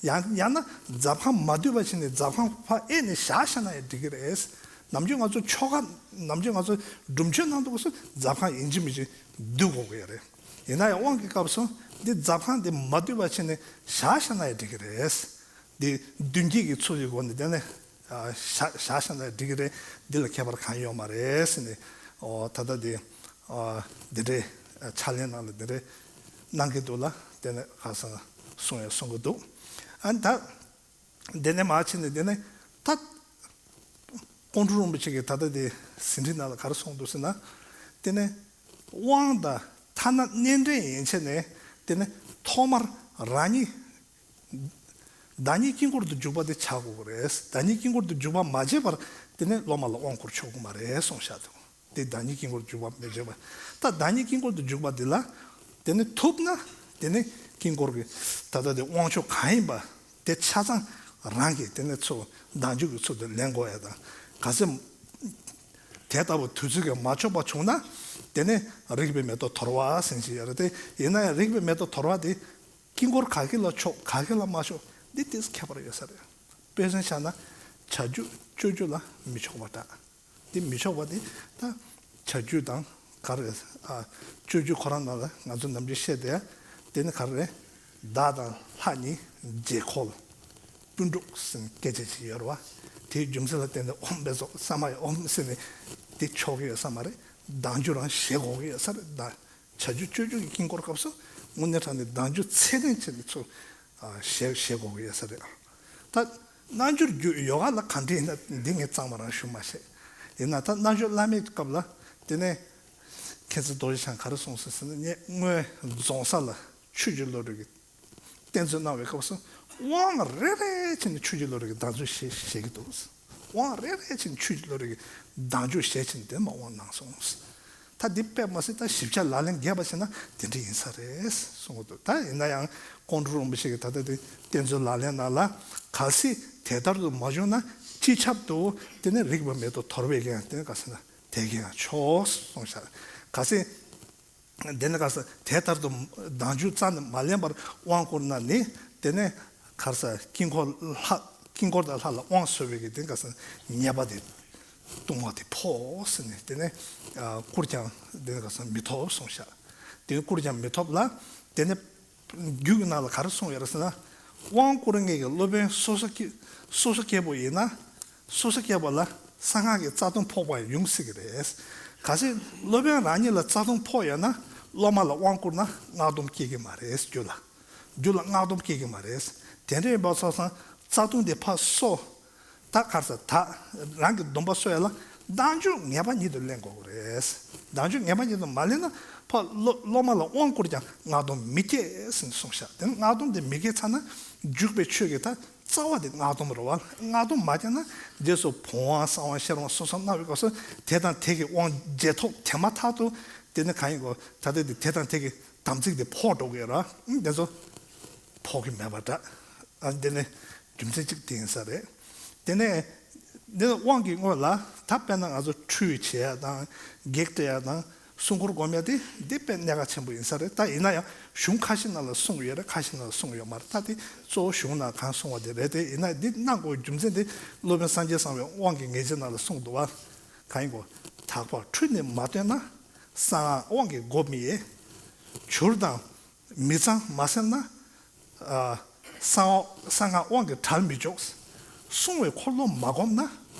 ཡང་ཡང་ན་ཛབ་ཁང་མ་བསྡུས་པ་བྱས་ནས་ཛབ་ཁང་ཕར་དབྱེ་ནས་བཞག་བཞག་ན་ཡང་འགྲིག་གི་རེད། ནམ་རྒྱུན་ང་ཚོ་ཆོ་ག་ནམ་རྒྱུན་ང་ཚོ་སྒྲུབ་མཆོད་གནང་དུས་སུ་ཛབ་ཁང་ཡིན་གཅིག་མིན་གཅིག་བསྡུ་དགོས་ཀྱི་རེད། ཡིན་ན་ཡང་དབང་གི་སྐབས་སུ་འདི་ཛབ་ཁང་འདི་མ་བསྡུས་པ་བྱས་ནས་བཞག་བཞག་ན་ཡང་འགྲིག་གི་རེད། འདི་མདུན་བསྐྱེད་ཀྱི་ཚུལ་གྱི་སྒོ་ནས་དེ་ནས་ཨ་བཞག་བཞག་བཞག་ན་འགྲིག་གི་རེད། འདི་ལ་ཁྱད་པར་གང་ཡོད་མ་རེད་ཟེར་ནས། ཨོ་ད་ལྟ་འདི་ཨ་འདི་འདྲའི་ཕྱག་ལེན་ནང་ལ་འདི་འདྲའི་གནང་གི་འདུག་ལ། དེ་ནས་ཁ་སང་གསུང་ཡང་གསུང་གི་འདུག་ཨ་ནི་ད་དེ་ནས་མར་ཕྱིན་ནས་དེ་ནས་ད་ཀོང་སྤྲུལ་རིན་པོ་ཆེ་གིས་ད་ལྟ་དེ་ཟིན་བྲིས་ནང་ལ་ག་རེ་གསུངས་འདུག་ཟེར་ན། དེ་ནས་དབང་དང་ཐ་ན་གནས་འདྲེན་ཡན་ཆད་ནས་དེ་ནས་ཐོག་མར་རང་ཉིད་བདག་ཉིད་དཀྱིལ་འཁོར་དུ་འཇུག་པ་དེ་བྱ་དགོས་ཀྱི་རེད། བདག་ཉིད་དཀྱིལ་འཁོར་དུ་འཇུག་པ་མ་བྱས་པར་དེ་ནས་སློབ་མ་ལ་དབང་བསྐུར་ཆོག་གི་མ་རེད་གསུངས་བཞག་འདུག་དེ་བདག་ཉིད་དཀྱིལ་འཁོར་དུ་འཇུག་པ་མི་བྱེད་པ། ད་བདག་ཉིད་དཀྱིལ་འཁོར་དུ་འཇུག་པ་འདི་ལ་དེ་ནི་ཐུབ་ན་དེ་ནི་དཀྱིལ་འཁོར་གྱི་ད་ལྟ་དེ་དབང་ཆོག་གང་ཡིན་པ་དེ་ཆ་ཚང་རང་གིས་དེ་ནི་ཚུར་བདག་འཇུག་གི་ཚུལ་དུ་ལེན་དགོས་ཡ་དང་། གལ་སྲིད་དེ་ལྟ་བུ་དུས་ཚོད་ཀྱིས་མ་ཆོག་པ་བྱུང་ན་དེ་ནི་རིག་པའི་མེ་ཏོག་དོར་བ་ཟེར་གྱི་ཡོད་རེད་དེ། ཡིན་ན་ཡང་རིག་པའི་མེ་ཏོག་དོར་བ་དེ་དཀྱིལ་འཁོར་ག་གི་ལ་ཆོག་ག་གི་ལ་མ་ཆོག་འདི་ཏོག་ཙམ་ཁྱད་པར་ཡོད་ས་རེད། དཔེ་མཚོན་བཞག་ན་བྱ་རྒྱུད་སྤྱོད་རྒྱུད་ལ་མི་ཆོག་པ་འདྲ། དེ་མི་ཆོག་པ་དེ་ད་བྱ་རྒྱུད་དང་ག་རེ་ཨ་སྤྱོད་རྒྱུད་ཁོ་རང་ནང་ལ་ང་ཚོ་ནམ་རྒྱུན་བཤད་དེ་དེ་ནི་ག་རེ་རེད། བདག་དང་ལྷ་གཉིས་རྗེས་འཁོལ་སྤུན་དྲུག་ཟེར་ནས་སྐད་ཆ་ཅིག་ཡོད་རེད་བ། དེའི་རྒྱུ་མཚན་ལ་བརྟེན་ནས་ཨོཾ་བྷེ་ཟོ་ས་མ་ཡ་ཨོཾ་ཟེར་ནས་དེ་ཆོག་གི་ཡོད་ས་མ་རེད། བདག་འཇུག་རང་བཞེས་དགོས་ཀྱི་ཡོད་ས་རེད། བདག་བྱ་རྒྱུད་སྤྱོད་རྒྱུད་ཀྱི་དཀྱིལ་འཁོར་སྐབས་སུ་དངོས་གནས་དྲང་གནས་བདག་འཇུག་ཚད་ལྡན་བྱས་ནས་ཚུར་ཨ་བཞེས་བཞེས་དགོས་ཀྱི་ཡོད་ས་རེད། ད་རྣལ་འབྱོར་རྒྱུད་ཡོ་ག་ལ་ག་འདྲ་ཡིན་ན་འདི་ངས་གཙང་མ་རང་ཞུ་མ་ཤེས། ཡིན་ན་ད་རྣལ་འབྱོར་བླ་མེད་སྐབས་ལ་དེ་ནས་མཁྱེན་བརྩེ་རྡོ་རྗེ་འཆང་ག་རེ་གསུངས་སོང་ཟེར་ན། ངས་སྔོན་རྫོང་ས་ལ་ཆོས་ཀྱི་བློ་གྲོས་ཀྱི་བསྟན་རྩོད་གནང་བའི་སྐབས་སུ་དབང་རེ་རེ་བྱས་ནས་ཆོས་ཀྱི་བློ་གྲོས་ཀྱི་བདག་འཛིན་བྱེད་བྱེད་ཀྱི་འདུག་དབང་རེ་རེ་བྱས་ནས་ཆོས་ཀྱི་བློ་གྲོས་ཀྱི་བདག་འཇུག་བྱས་བྱས་ནས་དེ་མ་དབང་གནང་སོང་། ད་འདི་དཔེ་མ་སྲིད་ད་ཞིབ་ཆ་ལག་ལེན་རྒྱས་པ་བྱས་ན་དེ་འདྲ་ཡིན་ས་རེད་གསུང་གི་འདུག་ད་ཡིན་ན་ཡང་ཀོང་སྤྲུལ་རིན་པོ་ཆེ་གིས་ད་ལྟ་དེ་བསྟན་རྩོད་ལག་ལེན་ནང་ལ་གལ་སྲིད་དེ་ལྟར་དུ་མ་བྱུང་ན་སྤྱི་ཁྱབ་ཏུ་དེ་ནི་རིག་པའི་མེ་ཏོག་དོར་བའི་གི་ཡང་དེ་ནི་ག་ཟེར་ན་དེ་གི་ཡང་ཆོག་གསུངས་ཤག་གལ་སྲིད་དེ་ནི་ག་ཟེར་དེ་ལྟར་དུ་བདག་འཇུག་རྩ་ནས་མ་ལེན་པར་དབང་བསྐུར་ན་ནི་དེ་ནི་ག་ཟེར་དཀྱིལ་འཁོར་ལྷ་དཀྱིལ་འཁོར་དང་ལྷ་ལ་དབང་གསོལ་བའི་གི་དེ་ག་ཟེར་ཉེས་པ་དེ། ལྟུང་བ་དེ་ཕོག་ཟེར་ནས་དེ་ནས་ཨ་བསྐུར་ཀྱང་དེ་ནས་ག་ས་མི་ཐོབ་གསུངས་ཤག་དེ་ནས་བསྐུར་ཀྱང་མི་ཐོབ་ལ། དེ་ནས་རྒྱུད་ཀྱི་ནང་ལ་ག་རེ་གསུངས་ཡོད་རེད་ཟེར་ན། དབང་བསྐུར་མཁན་གྱི་སློབ་དཔོན་སོ་སོ་སྐྱེ་སོ་སོ་སྐྱེ་བོ་ཡིན་ན་སོ་སོ་སྐྱེ་བོ་ལ་གསང་སྔགས་ཀྱི་རྩ་ལྟུང་ཕོག་པ་ཡང་ཡོང་སྲིད་ཀྱི་རེད། གལ་སྲིད་སློབ་དཔོན་རང་ཉིད་ལ་རྩ་ལྟུང་ཕོག་ཡོད་ན་སློབ་མ་ལ་དབང་བསྐུར་ན་སྔགས་སྡོམ་སྐྱེ་གི་མ་རེད་རྒྱུད་ལ། རྒྱུད་ལ་སྔགས་སྡོམ་སྐྱེ་གི་མ་རེད། དེ་འདྲ་ཡིན་པ་སོང་ཙང་རྩ་ལྟུང་དེ་ཕར་གསོ། ད་ག་རེ་ཟེར་ད་རང་གི་སྡོམ་པ་གསོ་ཡ་ལ་བདག་འཇུག་ངེས་པ་ཉིད་དུ་ལེན་དགོས་ཀྱི་རེད། བདག་འཇུག་ངེས་པ་ཉིད་དུ་མ་ལེན་ན་ཕར་སློབ་སློབ་མ་ལ་དབང་བསྐུར་ཀྱང་སྔགས་སྡོམ་མི་སྐྱེ་ཟེར་ནས་གསུངས་ཤག་དེ་ནི་སྔགས་སྡོམ་དེ་མི་སྐྱེ་ཚར་ན་འཇུག་པའི་ཆོས་ཀྱི་ད་རྩ་བ་དེ་སྔགས་སྡོམ་རེད་བ། སྔགས་སྡོམ་མ་བརྒྱབ་ན་རྗེས་སུ་བུམ་དབང་གསང་དབང་ཤེར་དབང་སོ་སོ་གནང་བའི་སྐབས་སུ་དེ་དང་དེ་གི་དབང་བརྗེ་ཐོབ་དེ་མ་ཐག་ཏུ་དེ་ནི་གང་ཡིན་གོ་ད་ལྟ་དེ་དེ་དང་དེ་གི་དམ་ཚིག་དེ་ཕོག་འགྲོ་གི་ཡོད་ར། དེ་ཚོ་ཕོག་གི་མེད་པ་འདྲ། ཨ་འདི་ནི་རྒྱུ་མཚན་གཅིག་དེ་ཡིན་ས་རེད། དེ་ནས་འདི་ནི་དབང་གི་དངོས་ལ་ད་དཔེར་ན་ང་ཚོ་ཁྲུས་བྱེད་ཡ་དང་བགེགས་བསྐྲད་ཡ་དང་སྲུང་འཁོར་སྒོམ་ཡ་དེ་འདི་དཔེ་གནད་འགག་ཆེན་པོ་ཡིན་ས་རེད། ད་ཡིན་ན་ཡང་གཞུང་ཁ་ཤས་ནང་ལ་གསུངས་ཡོད་རེད། ཁ་ཤས་ནང་ལ་གསུངས་ཡོད་མ་རེད། ད་དེ་གཙོ་བོ་གཞུང་ནང་གང་གསུངས་པ་དེ་རེད། དེ་ཡིན་ན་འདི་གནང་དགོས་རྒྱུ་མཚན་དེ་སློབ་དཔོན་སངས་རྒྱས་བསམ་པའི་དབང་གི་ངེས་བྱེད་ནང་ལ་གསུངས་འདུག་བ། གང་ཡིན་གོ་དག་པར་ཁྲུས་ནི་མ་བཏོན་ན། གསང་སྔགས་དབང་གི་སྒོ་མི་དབྱེ། བྱུར་དང་མི་གཙང་མ་བསྲེགས་ན། ཨ་གསང་གསང་སྔགས་དབང་གི་གྲལ་མི་འཇོག་སྲུང་བའི་འཁོར་ལོ་མ་བསྒོམས་ན།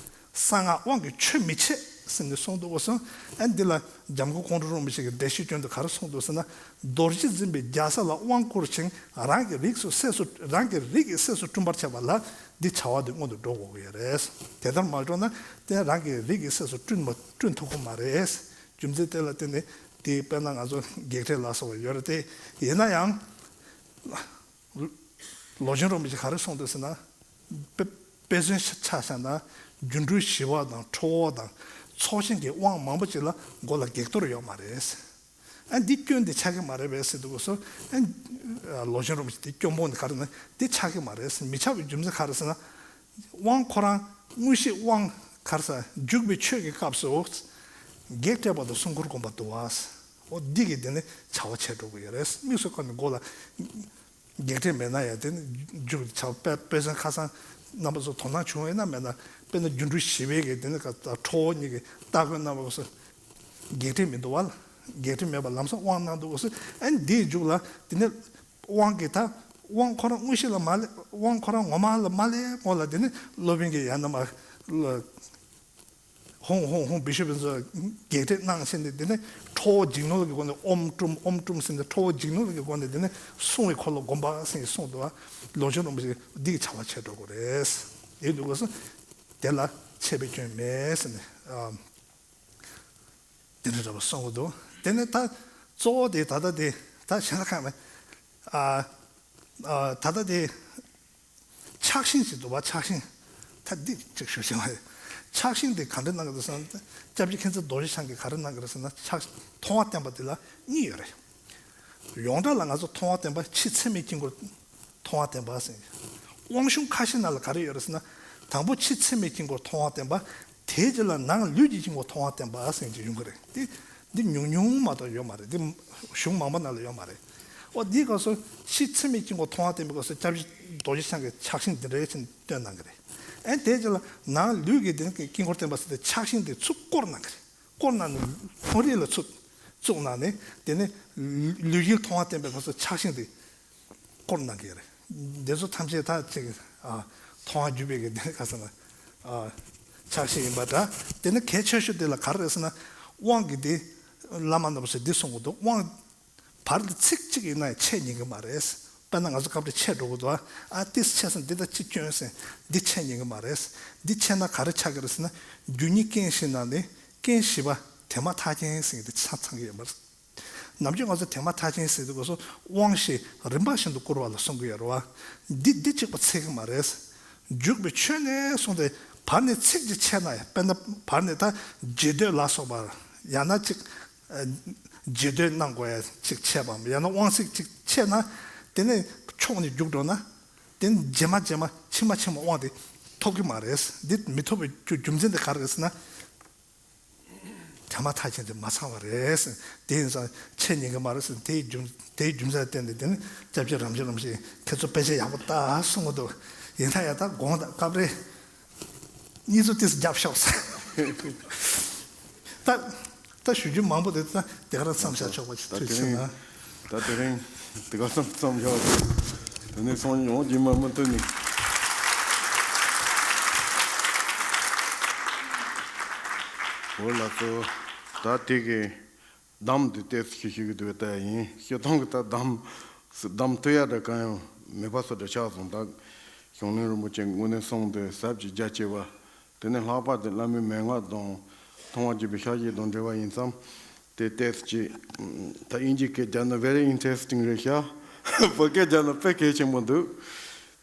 གསང་སྔགས་དབང་གི་ཆོས་མི་འཆད། ཟེར་ནས་གསུངས་འདུག་གོ་སོང་། ཨ་འདི་ལ་འཇམ་མགོན་ཀོང་སྤྲུལ་རིན་པོ་ཆེ་གིས་འགྲེལ་བཤད་སྐྱོན་དུ་ག་རེ་གསུངས་འདུག་ཟེར་ན། རྡོ་རྗེ་འཛིན་པའི་རྒྱལ་ས་ལ་དབང་བསྐུར་ཞིང་རང་གི་རིགས་སུ་སྲས་སུ་རང་གི་རིགས་ཀྱི་སྲས་སུ་བསྐྲུན་པར་བྱ་བ་ལ་འདི་བྱ་བ་འདི་སྔོན་དུ་འགྲོ་དགོས་ཀྱི་ཡོད་རེད། དེ་ལྟར་མ་འགྲོ་ན་དེ་རང་གི་རིགས་ཀྱི་སྲས་སུ་བསྐྲུན་མ་བསྐྲུན་ཐུབ་ཀྱི་མ་རེད། རྒྱུ་མཚན་དེ་ལ་བརྟེན་ནས་དེ་དཔེར་ན་ང་ཚོ་བགེགས་བསྐྲད་ལ་སོགས་པ་ཡོད་རེད་དེ། ཡིན་ན་ཡང་། ལོ་ཆེན་རིན་པོ་ཆེ་ག་རེ་གསུངས་འདུག་ཟེར་ན། དཔེ་དཔེ་མཚོན་ཆ་ཆ་བཞག་ན། སྒྱུ་འཕྲུལ་ཞི་བ་དང་ཁྲོ་བོ་དང་ཚོགས་ཆེན་གྱི་དབང་མང་པོ་ཅིག་ལ་མགོ་ལ་བགེགས་གཏོར་ཡོད་མ་རེད། ཨ་འདི་སྐྱོན་འདི་ཆགས་ཀྱི་མ་རེད་པས་ཟེར་འདུག་གོ་སོང་། ཨ་ལོ་ཆེན་རིན་པོ་ཆེ་འདི་སྐྱོན་སྤོང་འདི་ག་རེ་ན་འདི་ཆགས་ཀྱི་མ་རེད། མི་ཆགས་པའི་རྒྱུ་མཚན་ག་རེ་ཟེར་ན། དབང་ཁོ་རང་དངོས་གཞི་དབང་ག་རེ་ཟེར་འཇུག་པའི་ཆོས་ཀྱི་སྐབས་སུ་བགེགས་བསྐྲད་པ་དང་སྲུང་འཁོར་བསྒོམ་པ་འདུག་བ། འོ་འདི་གིས་འདི་ནི་བྱ་བ་བྱེད་འགྲོ་གི་ཡོད་རེད། དམིགས་སུ་བཀར་ནས་མགོ་ལ་བགེགས་བསྐྲད་མེད་ན་ཡང་དེ་ནི་རྒྱུ་བྱ་བ་དཔེ་དཔེ་མཚོན་ཁ་སང་རྣམ་པ་ཚོ་དོ་སྣང་བྱུང་ཡོད་ན་མེད་ན། དཔེར་ན་སྒྱུ་འཕྲུལ་ཞི་བའི་གི་དེ་ནི་ཁ་ཁྲོ་བོ་གཉིས་ཀྱི་སྟ་གོན་རྣམ་པ་ཚོ་བགེགས་བསྐྲད་མི་འདུག་བ། བགེགས་བསྐྲད་མེད་པར་ལམ་སང་དབང་གནང་འདུག་གོ་སོང་། ཨ་ནི་འདིའི་མཇུག་ལ་དེ་ནི་དབང་གི་ད་དབང་ཁོ་རང་དངོས་གཞི་ལ་མ་སླེབས། དབང་ཁོ་རང་ངོ་མ་ལ་མ་སླེབས་སྔོན་ལ་དེ་ནི་སློབ་དཔོན་གྱིས་ཡང་ན་མ། ཧོང་ཧོང་ཧོང་བི་ཤོབ་ཚོ་བགེགས་བསྐྲད་གནང་བྱས་ནས་དེ་ནས་ཁྲོ་བོ་འཇིགས་ནོར་གྱི་སྒོ་ནས་ཨོམ་ཀྲུམ་ཨོམ་ཀྲུམ་ཟེར་ནས་ཁྲོ་བོ་འཇིགས་ནོར་གྱི་སྒོ་ནས་དེ་ནས་སྲུང་བའི་འཁོར་ལོ་བསྒོམ་པ་ཟེར་ནས་གསུངས་འདུག་བ། ལོ་ཆེན་རིན་པོ་ཆེ་འདི་གི་བྱ་བ་བྱེད་འགྲོ་དགོས་རེད། དེ་འདུག་གོ་སོང་། དེ་ལ་ཆད་པའི་སྐྱོན་མེད་ཟེར་ནས་ཨ་དེ་འདྲ་འདྲ་པོ་གསུང་གི་འདུག་དེ་ནས་ད་གཙོ་བོ་དེ་ད་ལྟ་དེ་ད་གཞན་ལ་ཁག་མེད། ཨ་ཨ་ད་ལྟ་དེ། ཕྱག་ཤིང་ཞིག་འདུག་བ། ཕྱག་ཤིང་། ད་འདི་གཅིག་ཞུ་ཞིང་། ཕྱག་ཤིང་འདི་ག་འདྲ་གནང་གི་འདུག་ཟེར་ན། སྐྱབས་རྗེ་མཁྱེན་བརྩེ་རྡོ་རྗེ་འཆང་གིས་ག་རེ་གནང་གི་རེད་ཟེར་ན། ཕྱག་མཐོང་བ་བསྟན་པ་འདི་ལ་གཉིས་ཡོད་རེད། ཡོངས་གྲགས་ལ་ང་ཚོ་མཐོང་བ་བསྟན་པ་ཕྱི་མཚན་མའི་དཀྱིལ་འཁོར་མཐོང་བ་བསྟན་པ་ཟེར། དབང་གཞུང་ཁ་ཤས་ནང་ལ་ག་རེ་ཡོད་རེད་ཟེར་ན། དང་པོ་ཕྱི་མཚན་མའི་དཀྱིལ་འཁོར་མཐོང་བ་བསྟན་པ། དེའི་རྗེས་ལ་ནང་ལུས་ཀྱི་དཀྱིལ་འཁོར་མཐོང་བ་བསྟན་པ་ཟེར་གྱི་ཡོང་གི་རེད་དེ། འདི་ཉུང་ཉུང་མ་གཏོགས་ཡོད་མ་རེད། འདི་གཞུང་མང་པོ་ནང་ལ་ཡོད་མ་རེད། འོ་འདིའི་སྐབས་སུ་ཕྱི་མཚན་མའི་དཀྱིལ་འཁོར་མཐོང་བ་བསྟན་པའི་སྐབས་སུ་སྐྱབས་རྗེ་རྡོ་རྗེ་འཆང་གི་ཕྱག་ཤིང་འདི་འདྲའི་ཕྱིར་སྟོན་གནང་གི་རེད། ཨ་ནི་དེའི་རྗེས་ལ་ནང་ལུས་ཀྱི་དེ་ནི་དཀྱིལ་འཁོར་བསྟན་པ་ཟེར་ཏེ་ཕྱག་ཤིང་དེ་ཚུར་བསྐོར་གནང་གི་རེད། བསྐོར་གནང་ནས་ཕོ་རིས་ལ་ཚུར་བཙུགས་གནང་ནས་དེ་ནི་ལུས་དཀྱིལ་མཐོང་བ་བསྟན་པའི་སྐབས་སུ་ཕྱག་ཤིང་དེ་བསྐོར་གནང་གི་རེད། འདི་ཚོ་ཐམས་ཅད་ད་ཅིག་ཨ་མཐོང་བ་བརྒྱུད་པའི་གི་དེ་ནི་ག་ཟེར་ན་ཨ་ཕྱག་ཤིང་ཡིན་པ་འདྲ། དེ་ནི་གལ་ཆེ་ཤོས་དེ་ལ་ག་རེ་རེད་ཟེར་ན། དབང་གི་དེ་བླ་མ་རྣམ་པ་ཚོས་འདི་གསུང་གི་འདུག་དབང་བར་དུ་ཚིག་གཅིག་ཡིན་ན་ཡང་འཆད་ཉན་གི་མ་རེད། དཔེར་ན་ང་ཚོ་སྐབས་རེ་འཆད་འགྲོ་གི་འདུག་ཨ་ཏིས་འཆད་སོང་འདི་ལྟ་ཅི་སྐྱོན་ཟེར་འདི་འཆད་ཉན་གི་མ་རེད། འདི་འཆད་ན་ག་རེ་ཆགས་ཀྱི་རེད་ཟེར་ན། རྒྱུ་གཉིས་རྐྱེན་བཞི་ནང་ནས་རྐྱེན་བཞི་པ་དེ་མ་ཐག་རྐྱེན་ཟེར་གྱི་འདི་ཆ་ཚང་གི་ཡོད་མ་རེད། ནམ་རྒྱུན་ང་ཚོ་དེ་མ་ཐག་རྐྱེན་ཟེར་དུས་སྐབས་སུ་དབང་ཞེས་རིམ་པ་བཞིན་དུ་བསྐུར་བ་ལ་གསུང་གི་ཡོད་རེད་བ། འདི་འདི་གཅིག་པ་ཚད་ཀྱི་མ་རེད། འཇུག་པའི་ཆོས་ནས་གསུངས་ཏེ་བར་ནས་ཚིག་གཅིག་འཆད་ན་ཡང་དཔེར་ན་བར་ནས་ད་རྗེས་ཟློས་ལ་སོགས་པ་ཡང་ན་གཅིག་རྗེས་ཟློས་གནང་དགོས་ཡ་གཅིག་འཆད་པའམ་ཡང་ན་དབང་ཚིག་གཅིག་འཆད་ན་དེ་ནས་ཕྱོགས་ནས་རྒྱུག་འགྲོ་ན་དེ་ནས་རྗེས་མ་རྗེས་མ་ཕྱི་མ་ཕྱི་མ་དབང་དེ་ཐོབ་ཀྱི་མ་རེད། འདི་མི་ཐོབ་པའི་རྒྱུ་རྒྱུ་མཚན་དེ་ག་རེ་རེད་ཟེར་ན། དེ་མ་ཐག་རྐྱེན་དེ་མ་ཚང་བ་རེད་ཟེར། དེ་ཡིན་ཙང་འཆད་ཉན་གྱི་མ་རེད་ཟེར། དེའི་རྒྱུ་དེའི་རྒྱུ་མཚན་བསྟན་ཏེ་དེ་ནི་སྐྱབས་རྗེ་རིན་པོ་ཆེ་རིན་པོ་ཆེ་ཁྱེད་ཚོ་དཔེ་ཆ་ཡག་པོ་ལྟ་གསུང་གི་འདུག་ཡིན་ད་ཡ་ད་དགོངས་དག་སྐབས་རེ་གཉིས་ཚོ་ཏིས་རྒྱབ་ཤོག་ཟེར། ད་ད་ཞུ་རྒྱུ་མང་པོ་དེ་ད་དེ་ག་རང་མཚམས་བཞག་ཆོག་པ་ཅིག་ད་ཐུགས་དེ་ཆེ་རིང་ན། ད་དེ་རིང་དེ་ག་མཚམས་མཚམས་བཞག་དེ་ནས་སོང་ཡོང་རྒྱུ་མ་མི་ཐུབ་ནི། འོ་ལགས་སོ། ད་དེ་གི་གདམས་དེ་ཏོག་ཙམ་ཞུ་ཞུ་གི་འདུག་ལྟ་ཡིན། སྤྱིར་བཏང་གི་ད་གདམས་གདམས་ཐུབ་ཡ་འདྲ་གང་ཡང་མེད་པ་བཟོ་འདྲ་ཆགས་སོང་། ད་གཞུང་གླིང་རིན་པོ་ཆེ་དངོས་གནས་གསུང་དེ་ཟབ་ཅིང་རྒྱ་ཆེ་བ། དེ་ནས་ལྷག་པར་དུ་བླ་མའི་མན་ངག་དང་མཐོང་བ་བརྒྱུད་པའི་ཕྱག་བཞེས་དང་འབྲེལ་བ་ཡིན་ཙང་། དེ་ཏོག་ཙམ་ཅིག་ད་དབྱིན་ཇིའི་སྐད་བརྒྱབ་ན་very interesting རེད་ཤག་བོད་སྐད་བརྒྱབ་ན་དཔེ་གལ་ཆེན་པོ་འདུག་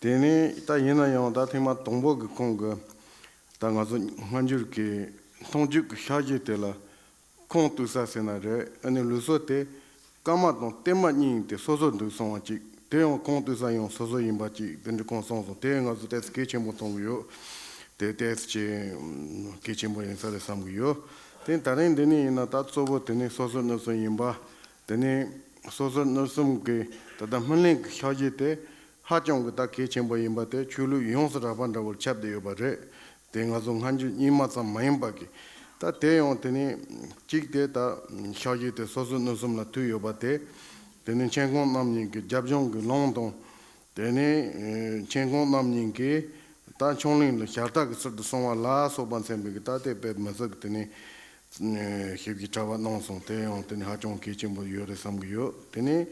དེ་ནས་ད་ཡིན་ན་ཡང་ད་ཐེངས་མ་དང་པོ་གི་ཁོང་གི་ད་ང་ཚོ་སྔ་འགྱུར་གྱི་མཐོང་བརྒྱུད་ཀྱི་ཕྱག་བཞེས་དེ་ལ་ཁུངས་གཏུགས་ས་ཟེར་ན་རེད། ཨ་ནི་ལུགས་སྲོལ་དེ་བཀའ་མ་དང་བསྟན་མ་གཉིས་ཡིན་ཏེ་སོ་སོར་འདུས་གསུངས་པ་ཅིག་དེ་ཡང་ཁུངས་གཏུགས་ས་ཡང་སོ་སོ་ཡིན་པ་ཅིག་དེ་འདྲ་ཁོང་གསུངས་སོང་། དེ་ང་ཚོ་ཏོག་ཙམ་གལ་ཆེན་པོ་མཐོང་གི་ཡོད། དེ་ཏོག་ཙམ་གལ་ཆེན་པོ་ཡིན་ས་རེད་བསམ་གི་ཡོད། དེ་ད་རིང་འདི་ནས་ཡིན་ན་ད་གཙོ་བོ་དེ་ནི་སོ་སོར་གནོད་གསུམ་ཡིན་པ། དེ་ནི་སོ་སོར་གནོད་གསུམ་གྱི་ད་ལྟ་སྨིན་གླིང་གི་ཕྱག་བཞེས་དེ་ཧ་ཅང་གི་ད་གལ་ཆེན་པོ་ཡིན་པ་དེ་ཆོས་ལུགས་ཡོངས་སུ་གྲགས་པ་འདྲ་བོར་ཁྱབ་བསྡད་ཡོད་པ་རེད། དེ་ང་ཚོ་སྔ་འགྱུར་རྙིང་མ་ཙམ་མ་ཡིན་པ་གི། ད་དེ་ཡང་དེ་ནི་གཅིག་དེ་ད་ཕྱག་བཞེས་དེ་སོ་སོར་གནོད་གསུམ་ལ་ཐུག་ཡོད་པ་དེ། དེ་ནི་མཁྱེན་ཀོང་རྣམ་གཉིས་ཀྱི་རྒྱབ་ལྗོངས་ཀྱི་ལུང་དང་། དེ་ནི་ཨེ་མཁྱེན་ཀོང་རྣམ་གཉིས་ཀྱི་ ད་ཆུང་གླིང་ལ་ཞལ་ལྟ་གི་ཚུལ་དུ་སོང་བ་ལ་སོགས་པ་མཚན་པའི་གི་ད་དེ་དཔེ་མི་སྲིད་གི་དེ་ནས་ཞིབ་ཀྱི་གྲྭ་པ་གནང་སོང་། དེ་ཡང་དེ་ནས་ཧ་ཅང་གལ་ཆེན་པོ་ཡོད་རེད་བསམ་གི་ཡོད། དེ་ནས་